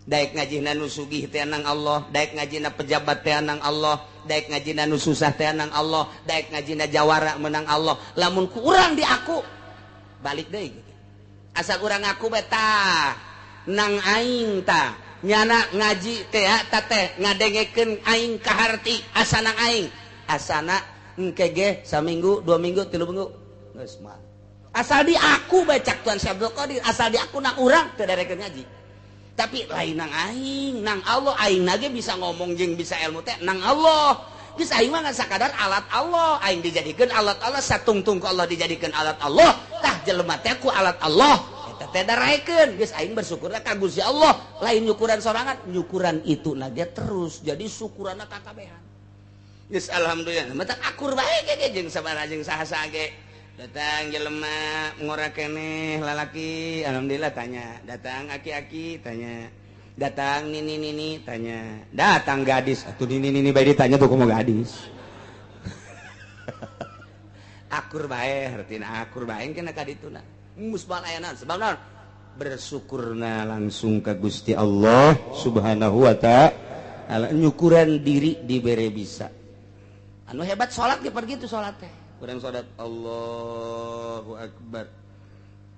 Daek ngajina nu sugih teh nang Allah, daek ngajina pejabat teh nang Allah, daek ngajina nu susah teh nang Allah, daek ngajina jawara menang Allah. Lamun ku urang di aku balik deui gitu. Asa urang ngaku bae tah nang aing tah nyana ngaji teh ta teh ngadengekeun aing kaharti asa nang aing. Asana engke ge saminggu, 2 minggu, 3 minggu geus mah. Asal di aku bae cak Tuan Syekh Abdul Qadir, asal di aku nang urang teu darekeun ngaji. Tapi lain nang aing, nang Allah, aing nage bisa ngomong jeung bisa ilmu teh nang Allah. Geus aing mah ngan sakadar alat Allah, aing dijadikeun alat Allah, satungtung ku Allah dijadikeun alat Allah, tah jelema teh ku alat Allah. Eta teh daraekeun, geus aing bersyukurna ka Gusti Allah, lain nyukuran sorangan, nyukuran itu nage terus. Jadi syukuranna kakabehan. Geus alhamdulillah, mata akur bae ge jeung sabaraha jeung saha-saha ge. Datang jelema ngora keneh lalaki, alhamdulillah tanya. Datang aki-aki tanya. Datang nini-nini tanya. Datang gadis, atuh nini-nini bae ditanya tuh kumaha gadis. Akur bae, hartina akur bae kena ka dituna. Musbal ayana sebab naon? Bersyukurna langsung ka Gusti Allah Subhanahu wa ta'ala. Nyukuran diri dibere bisa. Anu hebat salat ge pergi tu salat teh. Urang salat Allahu Akbar.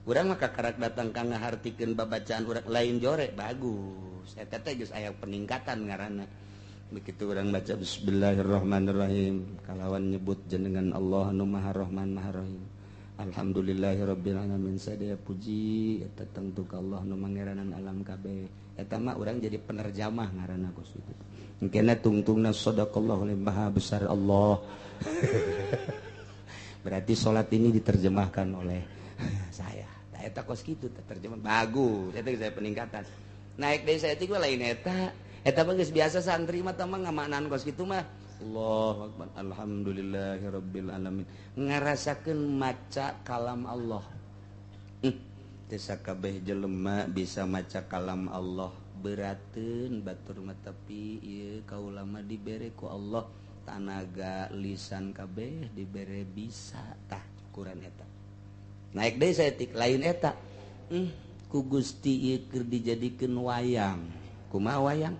Urang mah kakarak datang ka ngahartikeun babacaan urang lain jore bagus. Eta teh geus aya peningkatan ngaranna. Begitu urang baca bismillahirrahmanirrahim kalawan nyebut jenengan Allah nu Maha Rahman Maha Rahim. Alhamdulillahirabbil alamin sadaya puji eta tangtu ka Allah nu mangeranan alam kabeh. Eta mah urang jadi penerjemah ngaranna kos kitu. Engkena tungtungna sadaqallahu maha besar Allah. Berarti salat ini diterjemahkan oleh saya. Nah, eta kos kitu terjemah bagus. Eta saya peningkatan. Naik deui saeutik mah lain eta. Eta mah geus biasa santri mah tah mah ngamaknaan kos kitu mah. Allahu akbar. Alhamdulillahirabbil alamin. Ngarasakeun maca kalam Allah. Teu sakabeh jelema bisa maca kalam Allah. Berateun batur mah tapi ieu kaula mah dibere ku Allah tanaga lisan kabeh dibere bisa tah ukuran eta. Naik deui saeutik lain eta. Ku Gusti ieu keur dijadikeun wayang. Kumaha wayang?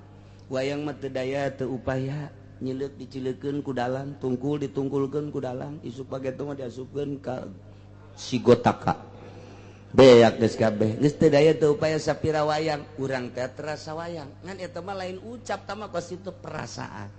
Wayang mah teu daya teu upaya, nyileuk dicileukeun ku dalang, tungkul ditungkulkeun ku dalang, isuk pageto mah diasupkeun ka sigotaka. Beak geus kabeh. Geus teu daya teu upaya sapira wayang, urang teh terasa wayang. Ngan eta mah lain ucap tah mah kos itu perasaan.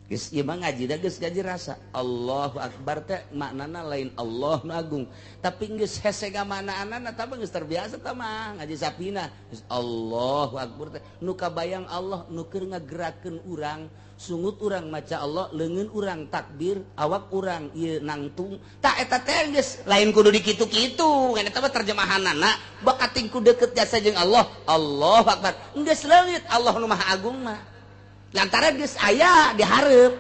Geus ieu mah ngaji da geus ngaji rasa. Allahu akbar teh maknana lain Allah nu agung, tapi geus hese ngamaknaanana tah mah geus terbiasa tah mah ngaji sapina. Geus Allahu akbar teh nu kabayang Allah nu keur ngagerakeun urang, sungut urang maca Allah, leungeun urang takbir, awak urang ieu nangtung. Tah eta teh geus lain kudu dikitu-kitu, ngan eta mah terjemahanana bakating ku deukeut jasa jeung Allah. Allahu akbar. Geus leungit Allah nu Maha Agung mah. Lantaran geus aya dihareup.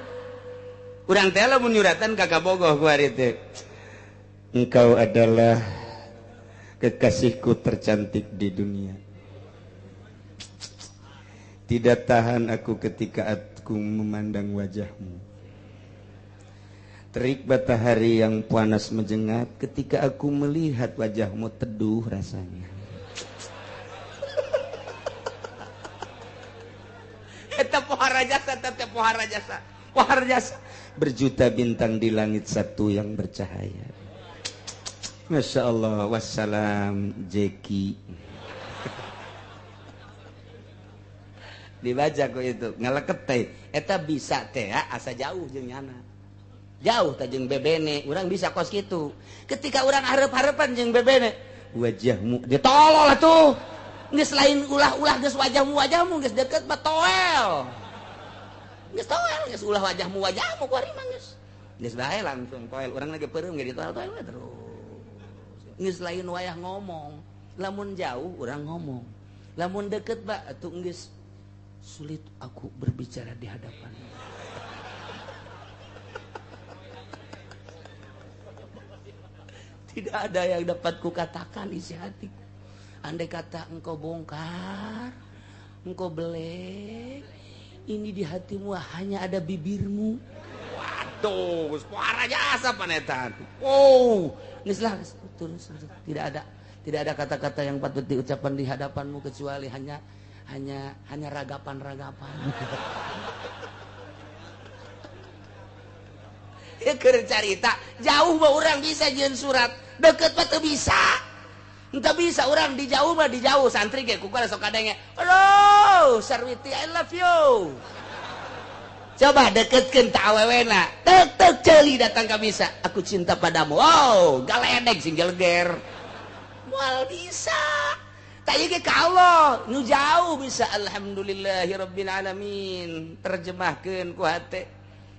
Urang teh lamun nyuratan ka kabogoh ku ari teh. Engkau adalah kekasihku tercantik di dunia. Tidak tahan aku ketika aku memandang wajahmu. Terik matahari yang panas menjengat ketika aku melihat wajahmu teduh rasanya. Eta pohara jasa, eta pohara jasa, pohara jasa. Berjuta bintang di langit satu yang bercahaya. Masya Allah, wassalam Jeki. Dibaca ku itu, ngaleket teh. Eta bisa teh asa jauh jeung nyana. Jauh teh jeung bebene, urang bisa kos kitu. Ketika urang hareup-hareupan jeung bebene, wajahmu ditolol atuh. Geus lain ulah-ulah geus wajahmu geus deket mah toel. Geus toel geus ulah wajahmu ku ari mah geus. Geus bae langsung toel, urang lagi peureum ge ditoel-toel we terus. Geus lain wayah ngomong, lamun jauh urang ngomong. Lamun deket ba atuh geus sulit aku berbicara di hadapanmu. Tidak ada yang dapat kukatakan isi hatiku. Andai kata engkau bongkar, engkau belek, ini di hatimu hanya ada bibirmu. Waduh, suara jasa panetan. Oh, geus lah, terus tidak ada kata-kata yang patut diucapkan di hadapanmu kecuali hanya ragapan-ragapan. Ya keur carita, jauh mah urang bisa jeung surat, deket mah teu bisa. Entah bisa orang di jauh mah di jauh santri ge ku sok kadenge. Halo, Sarwiti I love you. Coba deketkeun ta awewena. Tek tek ceuli datang ka bisa. Aku cinta padamu. Wow, galedeg sing geleger. Moal bisa. Tak ieu ge ka Allah, nu jauh bisa alhamdulillahirabbil alamin. Terjemahkeun ku hate.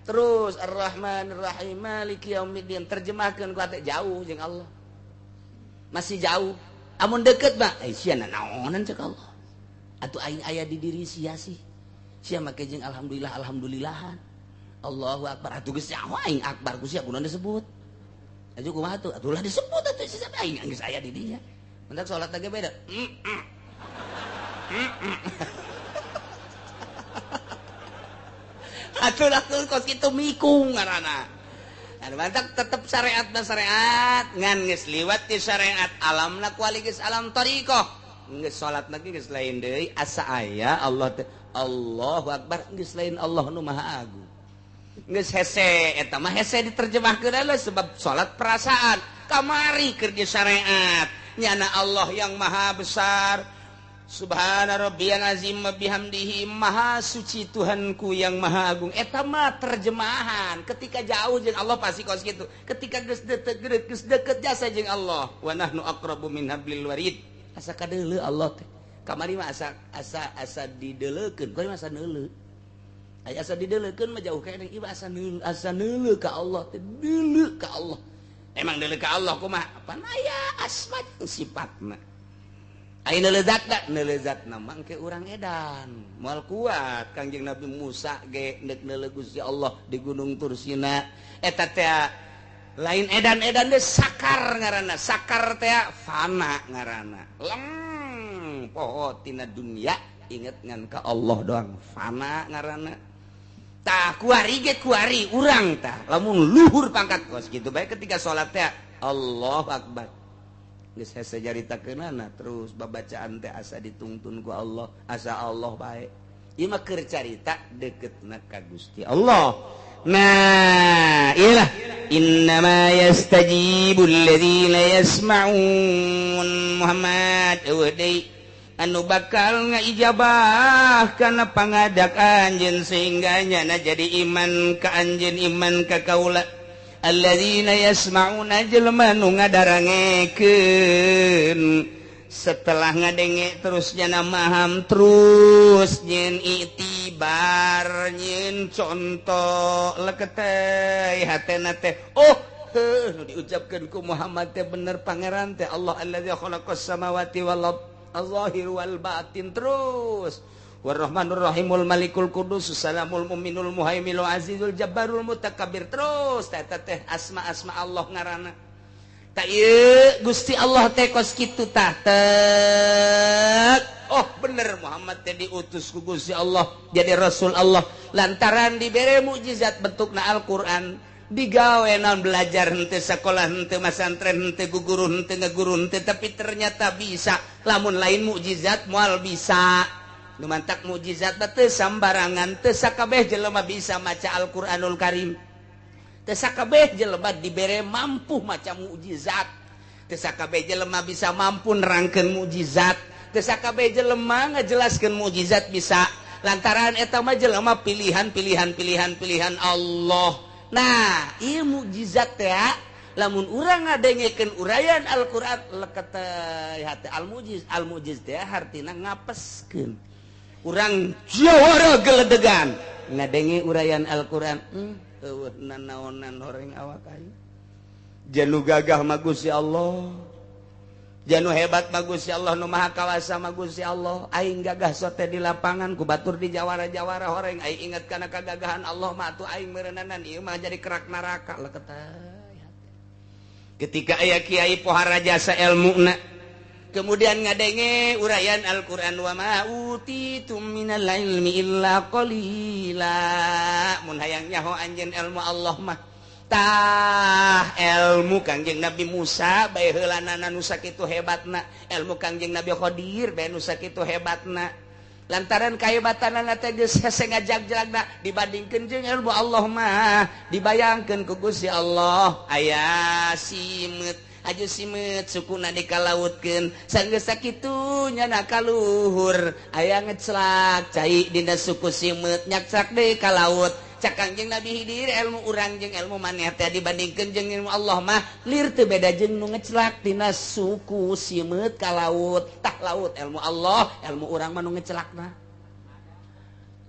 Terus Ar-Rahmanir-Rahim Maliki yaumiddin terjemahkeun ku hate jauh jeung Allah. Masih jauh. Amun deket mah sia naonan cek Allah. Atuh aing aya di diri sia sih. Sia make jeung alhamdulillah alhamdulillahan. Allahu akbar atuh geus nyaho aing akbar ku sia kunaon disebut. Aju kumaha tuh? Atulah disebut atuh sisa aing geus aya di dinya. Mentak salat lagi beda. Atulah kos kitu mikung ngaranna. Anu mantak tetep syariat mah syariat, ngan geus liwat ti syariat alamna kuali geus alam thariqah. Geus salat lagi geus lain deui asa aya Allah teh Allahu Akbar geus lain Allah nu Maha Agung. Geus hese eta mah hese diterjemahkeun lah sebab salat perasaan kamari keur di syariat nyana Allah yang Maha Besar subhana rabbiyal azim wa bihamdihi maha suci Tuhanku yang Maha Agung eta mah terjemahan ketika jauh jeung Allah pasti kos kitu ketika geus deket jasa jeung Allah wa nahnu aqrabu min hablil warid asa kadeuleu Allah teh kamari mah asa asa asa dideleukeun kamari mah asa neuleu aya asa dideleukeun mah jauh keneh ieu asa neuleu asa neuleu ka Allah teh deuleu ka Allah emang deuleu ka Allah kumaha pan aya asma sifatna aya neuleu zatna neuleu zatna mah engke urang edan moal kuat Kangjeng Nabi Musa ge neuk neuleu Gusti Allah di Gunung Tursina eta teh lain edan-edan deui sakar ngaranna sakar teh fana ngaranna leng poho tina dunia inget ngan ka Allah doang fana ngaranna tah kuari ge kuari urang tah lamun luhur pangkat kos kitu bae ketika salat teh Allahu Akbar geus hese caritakeunana terus babacaan teh asa ditungtun ku Allah asa Allah bae ieu mah keur carita deketna ka Gusti Allah. Nah iyalah innama yastajibul ladzina yasma'un Muhammad eueuh deui anu bakal ngaijabah kana pangadak anjeun sehingga nyana jadi iman ka anjeun iman ka kaula alladzina yasma'una jelema nu ngadarangekeun setelah ngadenge terus nyana maham terus nyeun iktibar nyeun contoh leketeh hatena teh oh heuh diucapkeun ku Muhammad teh bener pangeran teh Allah allazi khalaqas samawati wal ardh al-zahir wal batin terus warahmanur rahimul malikul qudus salamul mu'minul muhaiminul azizul jabbarul mutakabbir terus teh teh asma-asma Allah ngaranna ta ieu Gusti Allah teh kos kitu tah tek oh bener Muhammad teh diutus ku Gusti Allah jadi rasul Allah lantaran dibere mukjizat bentukna Al-Qur'an digawe naon belajar henteu sekolah henteu masantren henteu guguru henteu ngaguru henteu tapi ternyata bisa lamun lain mukjizat moal bisa nu mantak mukjizat teh sambarangan teu sakabeh jelema bisa maca Al-Qur'anul Karim teu sakabeh jelema dibere mampu maca mukjizat teu sakabeh jelema bisa mampu nerangkeun mukjizat teu sakabeh jelema ngajelaskeun mukjizat bisa lantaran eta mah jelema pilihan pilihan pilihan pilihan Allah. Nah, ieu mukjizat teh lamun urang ngadengekeun uraian Al-Qur'an leket hate al-mujiz al-mujiz teh hartina ngapeskeun. Urang jawara geledegan ngadenge uraian Al-Qur'an, eueuh nanaonan horeng awak aing. Janu gagah mah Gusti Allah. Janu hebat mah Gusti Allah nu Maha Kawasa mah Gusti Allah. Aing gagah sote di lapangan ku batur di jawara-jawara horeng aing inget kana kagagahan Allah mah atuh aing meureunana ieu mah jadi kerak neraka leket. Ketika aya kiai pohara jasa elmuna kemudian ngadenge uraian Al-Qur'an wa ma utitum minal ilmi illa qalila mun hayang nyaho anjeun ilmu Allah mah tah ilmu Kangjeng Nabi Musa bae heulanana nu sakitu hebatna ilmu Kangjeng Nabi Khadir bae nu sakitu hebatna lantaran kahebatanana teh geus hese ngajag-jagna dibandingkeun jeung ilmu Allah mah dibayangkeun ku Gusti Allah aya simeut aju simeut sukuna dikalautkeun sanggeus sakitu nyana kaluhur aya ngeclak cai dina suku simeut nyakcak deui ka laut cak Kangjeng Nabi Hidir ilmu urang jeung ilmu maneh teh dibandingkeun jeung ilmu Allah mah lir teu beda jeung nu ngeclak tina suku simeut ka laut tah laut ilmu Allah ilmu urang mah nu ngecelakna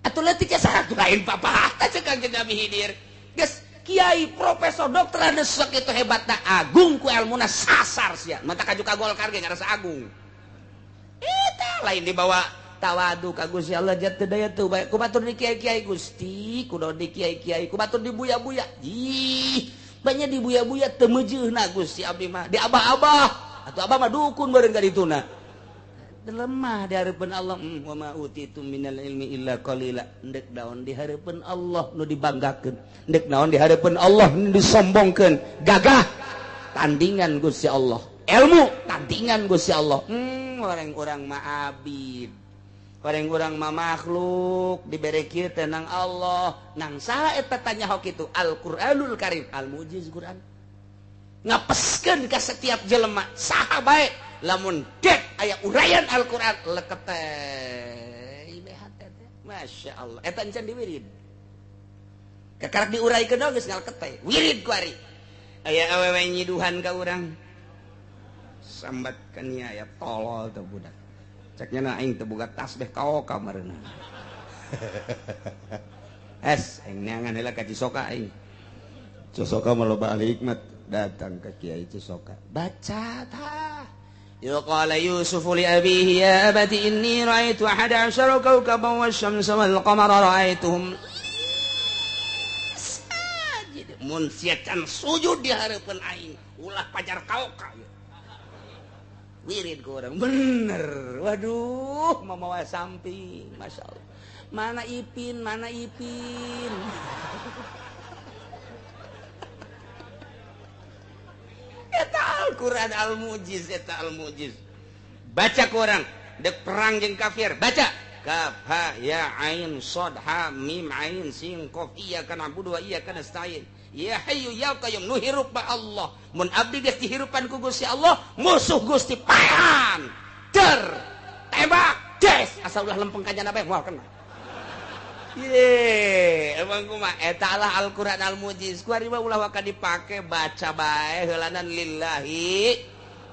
atuh leutik saha lain papatah cek Kangjeng Nabi Hidir geus kiai profesor dokter anu sakitu hebatna agung ku ilmuna sasar sia mata kaju ka Golkar ge ngarasa agung eta lain dibawa tawadu ka Gusti Allah jatuh daya tuh bae ku batur di kiai-kiai Gusti kudu di kiai-kiai ku batur di buya-buya ih Banyak dibuya-buya teu meujeuhna Gusti abdi mah. Di abah-abah atuh abah mah dukun bareng ka dituna. Lemah di hareupeun Allah. Wa ma utitu minal ilmi illa qalila. Ndek naon di hareupeun Allah nu dibanggakeun. Ndek naon di hareupeun Allah nu disombongkeun. Gagah tandingan Gusti Allah. Ilmu tandingan Gusti Allah. Orang-orang mah abid. Orang-orang mah makhluk dibere kieu teh nang Allah. Nang saha eta tanya hok kitu? Al-Qur'anul Karim, al-mujiz Qur'an. Ngapeskeun ka setiap jelema saha bae lamun dek aya uraian Al-Qur'an leket teh ibehat teh. Masya Allah eta encan diwirid. Kakarak diuraikeun geus ngaleket teh. Wirid ku ari. Aya awewe nyiduhan ka urang. Sambat kan ya tolol teh budak. Ceknya na aing teu boga tasbih kaoka meureun. Es aing neangan heula ka Cisoka aing. Cisoka mah loba ahli hikmat, datang ke Kiai Cisoka. Baca tah. Ya qala Yusuf li abihi ya abati inni ra'aitu ahada asyara kawkaban wasyamsa wal qamara ra'aituhum sajid. Mun sia can sujud di hareupeun aing, ulah pajar kaoka. Wirid ke orang bener. Waduh, mamawa samping, masya Allah. Mana Ipin, mana Ipin. Eta Al-Quran Al-Mujiz, eta Al-Mujiz. Baca ke orang, dek perang jeung kafir, baca. Kaf ha ya ain shad ha mim ain sin qaf iyyaka na'budu wa iyyaka nasta'in. Ya hayyu ya qayyum nu hirup ba Allah. Mun abdi geus dihirupan ku Gusti Allah, musuh Gusti paehan. Der tembak des asal ulah lempeng ka jana bae moal kena. Ye, emang kumaha eta lah Al-Qur'an Al-Mujiz. Ku ari mah ulah waka dipake baca bae heulanan lillahi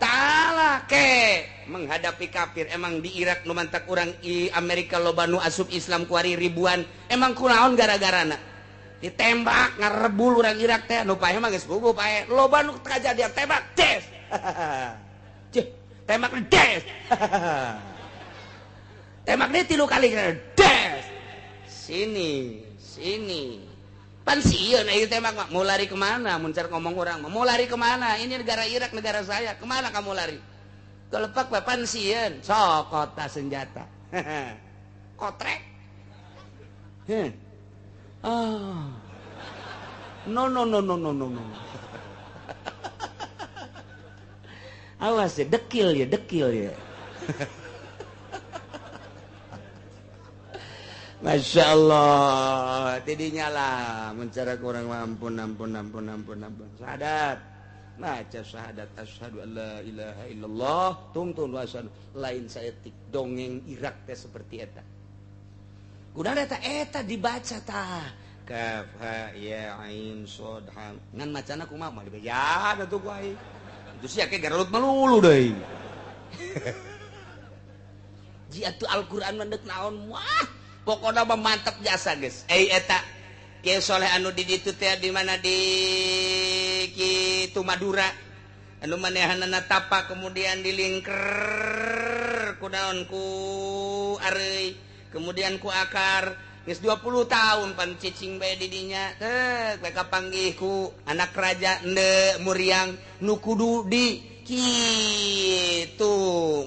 ta'ala ke menghadapi kafir. Emang di Irak nu mantak urang i Amerika loba nu asup Islam ku ari ribuan. Emang kunaon gara-garana? Ditembak ngarebul urang Irak teh nu paeh mah geus puguh paeh. Loba nu kajadian tembak des. Cih, tembak des. Tembak deui 3 kali des. Sini, sini. Pan sieun ieu tembak mah. Mau lari kemana? Mun car ngomong urang mah. Mau lari kemana? Ini negara Irak, negara saya. Kemana kamu lari? Kelepak bae pan sieun. Sok kota senjata. Kotrek. Heh. Ah. No no no no no no no. Awas ya, dekil ya, dekil ya. Masya Allah, tidinya lah mencara kurang ampun ampun ampun ampun ampun. Syahadat, baca syahadat asyhadu alla ilaha illallah, tungtun wa asyhadu lain saeutik dongeng Irak teh seperti eta. Kunaon eta eta dibaca tah. Kaf ha ya ain shad ha. Ngan macana kumaha mah dibeja atuh ku aing. Itu sia ke garelut melulu deui. Ji atuh Al-Qur'an mah deuk naon wah. Pokokna mah mantap jasa geus. Eta Kiai Soleh anu di ditu teh di mana di kitu Madura. Anu manehanana tapa kemudian dilingker ku naon ku areuy, kemudian ku akar. Geus 20 tahun pan cicing bae di dinya. Teh bae kapanggih ku anak raja ende muriang nu kudu di kitu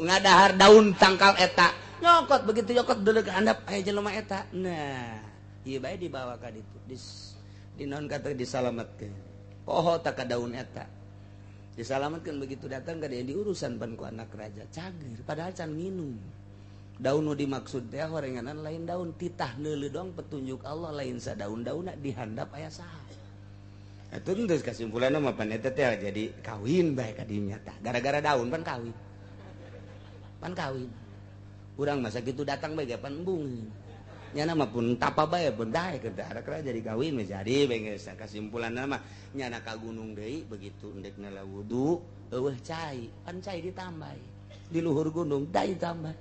ngadahar daun tangkal eta. Nyokot begitu nyokot dulu ke handap aya jelema eta. Nah, ieu bae dibawa ka ditu. Di naon kata disalametkeun. Poho tak ka daun eta. Disalametkeun begitu datang ka dia diurusan pan ku anak raja. Cager padahal can minum. Daun nu dimaksud teh horenganan lain daun titah neuleuh doang petunjuk Allah lain sadaun-daunna di handap aya saha. Atuh geus kasimpulanna mah pan eta teh jadi kawin bae ka dinya tah. Gara-gara daun pan kawin. Pan kawin. Urang masa gitu datang bae ge pan embung. Nyana mah pun tapa bae pun daek ke anak raja jadi kawin mah jadi bae geus kasimpulanna mah nyana ka gunung deui begitu endek nala wudu eueuh cai, pan cai ditambah. Di luhur gunung dai tambah.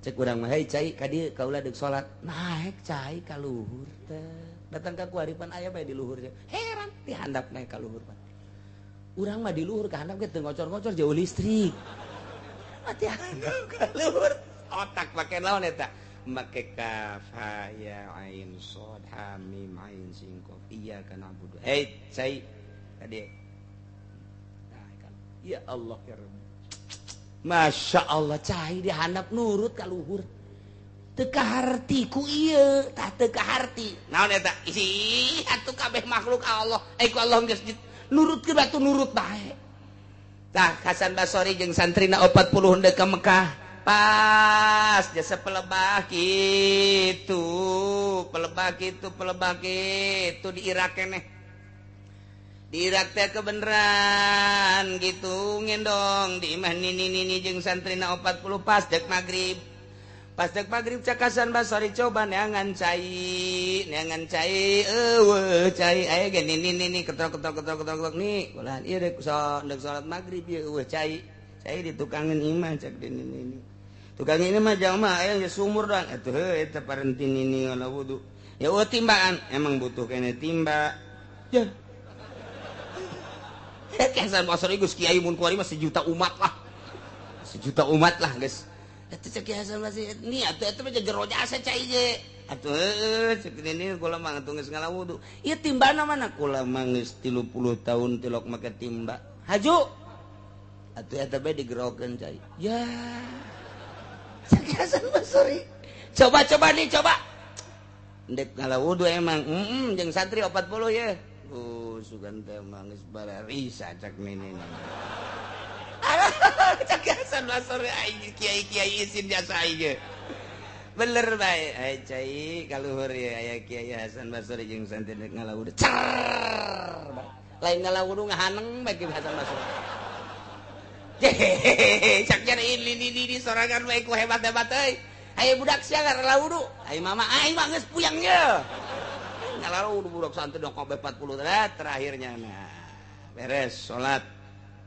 Cek urang mah hei cai ka dieu kaula deuk salat. Naek cai ka luhur teh. Datang ka kuaripan aya bae di luhur. Heran dihandap naek ka luhur pan. Urang mah di luhur ka handap ge teu ngocor-ngocor jauh listrik. Mati handap ka luhur. Otak make naon eta? Make kaf ha ya ain shad ha mim ain sin qaf iyyaka na'budu. Hei cai Ka dieu. Ya Allah ya Rabbi. Masya Allah cai dihandap nurut ka luhur. Teu kaharti ku ieu, tah teu kaharti. Naon eta? Ih, atuh kabeh makhluk Allah. Eh ku Allah geus nurutkeun batu nurut bae. Tah Hasan Basori jeung santrina 40 henteu ka Mekah. Pas jasa pelebah kitu, pelebah kitu, pelebah kitu di Irak keneh. Di Irak teh kebeneran gitu ngendong di imah nini-nini jeung santrina 40 pas dek magrib. Pas dek magrib cak Hasan Basori coba neangan cai eueuh cai aya ge nini-nini ketrok ketrok ketrok ketrok ketrok nih ulah ieu dek salat magrib ieu eueuh cai. Cai ditukangan imah cak nini-nini. Tukang ini mah jamaah aya geus sumur doang atuh heuh eta parenti nini ngala wudu. Ya eueuh timbaan emang butuh kene timba. Ya. Hasan Basri geus kiai mun kuari mah sejuta umat lah. Sejuta umat lah geus. Eta cek Hasan Basri ni atuh eta mah jero jasa cai ge. Atuh heueuh cek nini kula mah atuh geus ngala wudu. Ieu timbana mana kula mah geus 30 tahun tilok make timba. Haju. Atuh eta bae digerokeun cai. Ya. Cek Hasan Basri. Coba-coba nih coba. Ndek ngala wudu emang jeung santri 40 ye. Sugan teh mah geus bararisa cak nini. Cak Hasan Basri aing kiai-kiai isin jasa aing. Bener bae ai cai kaluhur ye aya Kiai Hasan Basri jeung santri ngala wudu. Cer. Lain ngala wudu ngahaneng bae Ki Hasan Basri. Hehehe cak jare ini di sorangan bae ku hebat-hebat euy. Aya budak sia ngala wudu. Ai mama aing mah geus puyang ye. Lalu budak santri dong kabeh 40 terakhirnya nah beres salat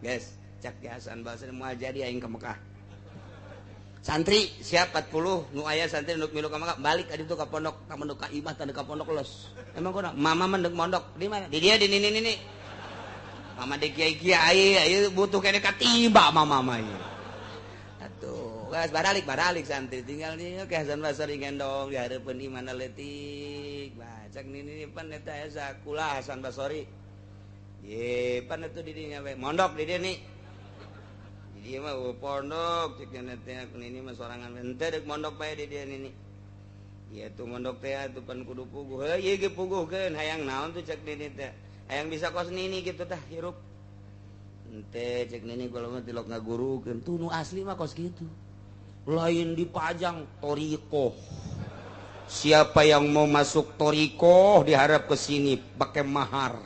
guys cak Hasan Basri moal jadi aing ke Mekah. Santri siap 40 nu aya santri nu milu ka Mekah balik ka ditu ka pondok ka mondok ka imah tanda ka pondok los. Emang kunaon mama mah deuk mondok di mana? Di dieu di nini nini. Mama di kiai-kiai ieu butuh kene katiba mama mah ieu. Atuh geus baralik santri tinggal di ke Hasan Basri ngendong di hareupeun imahna leutik. Cak nini pan eta asa kula Hasan Basri. Ye pan atuh di dinya we mondok di dieu nih. Di dieu mah pondok cek nya teh nini mah sorangan henteu deuk mondok bae di dieu nini. Ieu tuh mondok teh atuh pan kudu puguh. Heuh ieu ge puguhkeun hayang naon tuh cek nini teh. Hayang bisa kos nini kitu tah hirup. Henteu cek nini kula mah tilok ngagurukeun tuh nu asli mah kos kitu. Lain dipajang thoriqoh. Siapa yang mau masuk thoriqoh diharap ke sini pakai mahar.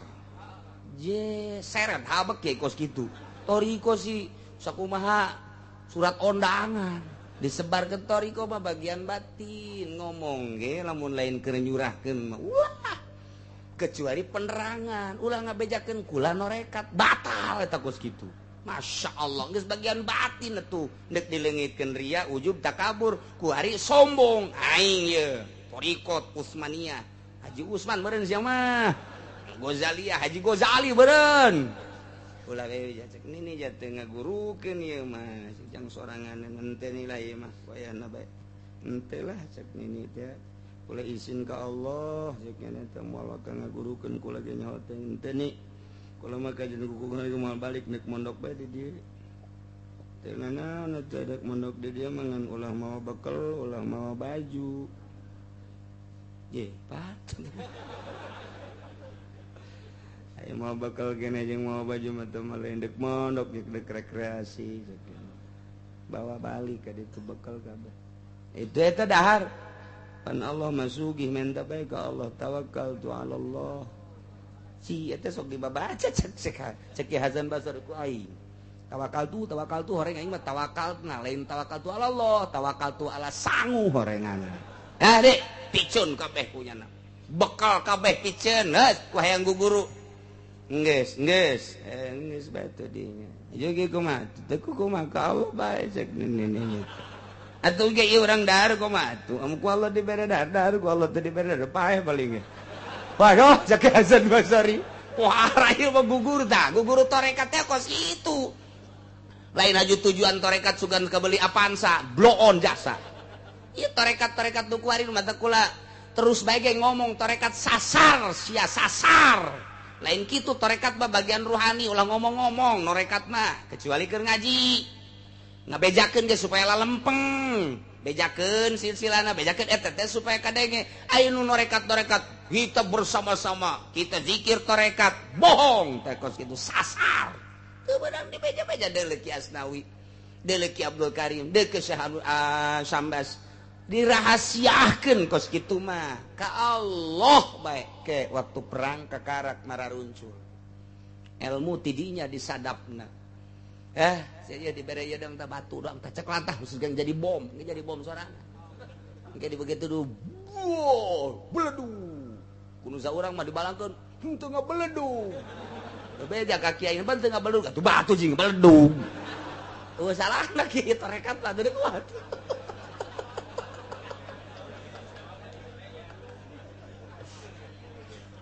Je seret habek ya kos gitu. Thoriqoh sih sakumaha surat undangan disebar ke thoriqoh mah bagian batin ngomong ge lamun lain keur nyurahkeun mah wah kecuali penerangan ulah ngabejakeun kula norekat batal eta kos kitu. Masya Allah geus bagian batin atuh deuk dileungitkeun ria ujub takabur ku ari sombong aing ye thoriqot Utsmaniyah Haji Usman meureun sia mah Ghazaliyah Haji Ghazali meureun ulah we cek nini jatuh ngagurukeun ieu mah jang sorangan henteu nilai ieu mah wayahna bae henteu lah cek nini teh kula izin ka Allah cek nini teh moal ka ngagurukeun kula ge nyaho teh henteu ni kula mah kajian kukuh moal balik nek mondok bae di dieu teh nanaon teh dek mondok di dieu mah ngan ulah mawa bekel ulah mawa baju ye patut. Ayo mau bekal kene jeung mawa baju mah teu lain dek mondok jeung dek rekreasi bawa balik ka ditu bekal kabeh itu eta dahar pan Allah masugih menta bae ka Allah tawakal tu ala Allah. Si eta sok dibabaca cek cek Hasan Basri ku aing tawakal tu horeng aing mah tawakal nah lain tawakal tu ala Allah tawakal tu ala sangu horengan. Ah dek picun kabeh punyana bekal kabeh piceun heuh ku hayang guguru geus geus geus batu dinya ieu ge kumaha teu kumaha ka Allah bae cek nini atuh ge ieu urang dahar kumaha atuh am ku Allah dibere dahar dahar ku Allah teu dibere dahar paeh paling ge. Waduh cek Hasan Basri wah ieu mah gugur tah gugur tarekat teh kos kitu lain aju tujuan tarekat sugan kabeli Avanza blow on jasa ieu tarekat-tarekat nu kuari mata kula terus bae ge ngomong tarekat sasar sia sasar Lain kitu torekat mah bagian ruhani ulah ngomong-ngomong norekat mah kecuali keur ngaji. Ngabejakeun ge supaya lalempeng. Bejakeun silsilana, bejakeun eta teh supaya kadenge. Aya nu norekat-norekat kita bersama-sama, kita zikir torekat, bohong teh kos kitu sasar. Teu beunang dibeja-beja deuleu Ki Asnawi, deuleu Ki Abdul Karim, deuleu Syekh Sambas. Dirahasiakeun kos kitu mah ka Allah bae ke waktu perang kakarak mararuncul. Ilmu tidinya disadapna. Saya dibere ieu dong tah batu dong tah cek lantah geus jadi bom, geus jadi bom sorangan. Engke begitu duh, beledug. Kuno saurang mah dibalangkeun, henteu ngabeledug. Bebeja ka kiai ban teu ngabeledug, atuh batu jeung beledug. Eueuh salahna kieu tarekat lah teu kuat.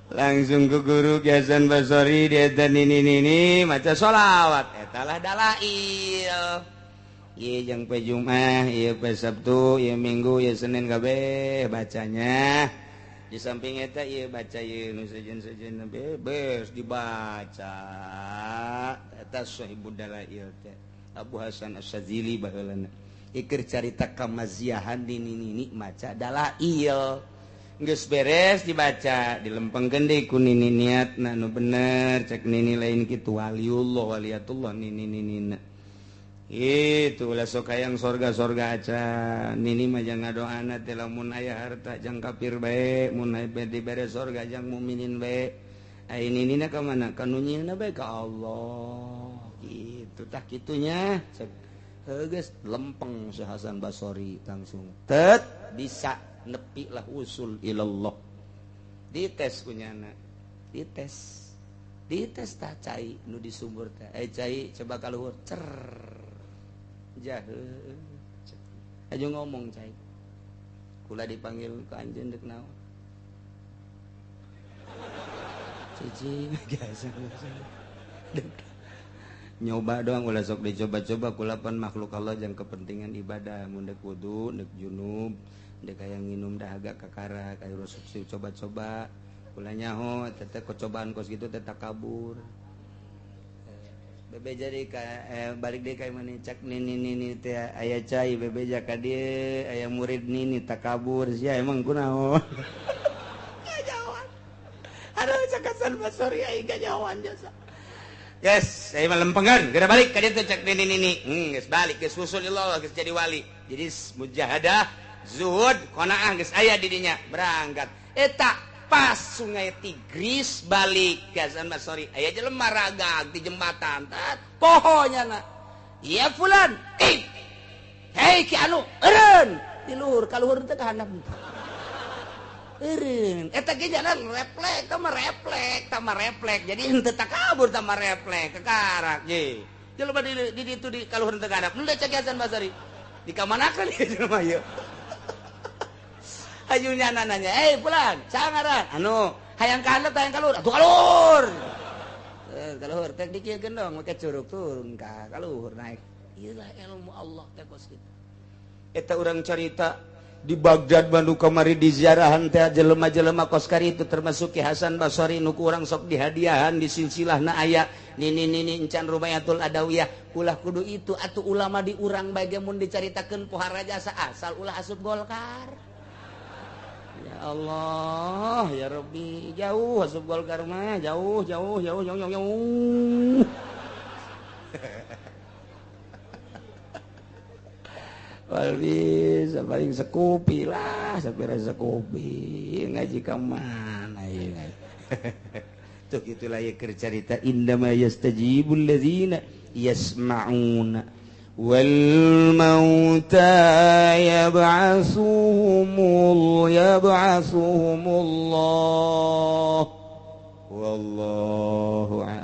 Langsung ke guru Ki Hasan Basori dia nini maca sholawat eta lah dalail. Ieu jeung pe Jumat, ieu pe Sabtu, ieu Minggu, ieu Senin kabeh bacanya. Di samping eta ieu baca ieu nu sejen-sejen bebas dibaca. Eta sahibud dalail teh Abu Hasan Asy-Syadzili baheulana. Ieu carita kamaziahan di nini maca dalail. Geus beres dibaca dilempengkeun deui ku nini niatna nu bener cek nini lain kitu waliullah waliyatullah nini ninina itu ulah sok hayang sorga-sorga acan nini mah jang ngadoana teh lamun aya harta jang kafir bae mun aya dibere sorga jang mukminin bae ai ninina ka mana ka nu nyieunna bae ka Allah kitu tah kitunya cek heuh geus lempeng si Hasan Basori langsung tet bisa nepi lah usul ilallah. Dites kunyana, dites, dites tah cai nu di sumur teh. Cai coba kaluhur cer jahe. Aja ngomong cai. Kula dipanggil ke anjeun deuk naon? Cici biasa. Nyoba doang ulah sok dicoba-coba kula pan makhluk Allah jang kepentingan ibadah mun deuk wudu, deuk junub. Dek hayang nginum dahaga kakara kayak rusuk coba-coba kula nyaho teteh kecobaan kos gitu teteh kabur bebe jadi ka balik deui ka mana cak nini nini teh aya cai bebe ka dieu aya murid nini takabur sia emang kunaon kanyahoan aduh cak Hasan Basori aing kanyahoan jasa. Yes, saya mah lempengan, geura balik ka dieu teh cak nini nini. Geus balik geus usul Allah geus jadi wali. Jadi mujahadah zuhud qanaah geus aya di dinya berangkat eta pas sungai Tigris balik Ki Hasan Basori aya jelema ragag di jembatan tat poho nyana ya fulan hei ki anu eureun di luhur ka luhur teh ka handap eureun eta ge jalan reflek tah reflek tah reflek jadi henteu takabur tah reflek kakarak ye jelema di ditu di ka luhur teh ka handap mun cek Ki Hasan Basori dikamanakeun ieu jelema ieu. Ajunya nanya, "Eh, pulang, sangaran." Anu, hayang ka handap hayang ka luhur. Atuh ka luhur. Ka luhur teh dikieukeun dong, make curug turun ka luhur naik. Ieu lah ilmu Allah teh kos kitu. Eta urang carita di Baghdad Bandung kamari di ziarahan teh jelema-jelema kos kari itu termasuk Ki Hasan Basori nu ku urang sok dihadiahan di silsilahna aya nini nini encan Rubayatul Adawiyah ulah kudu itu atuh ulama di urang bae ge mun dicaritakeun pohara jasa asal ulah asup Golkar. Ya Allah, ya Rabbi, jauh asup Golkar mah, jauh jauh jauh jauh jauh. Jauh. Walbi paling sekupi lah, sapira sekupi ngaji ka mana ieu. Tuh gitulah ya keur carita indama yastajibul ladzina yasma'una wal mauta yab'atsuhumullah wallahu a'lam.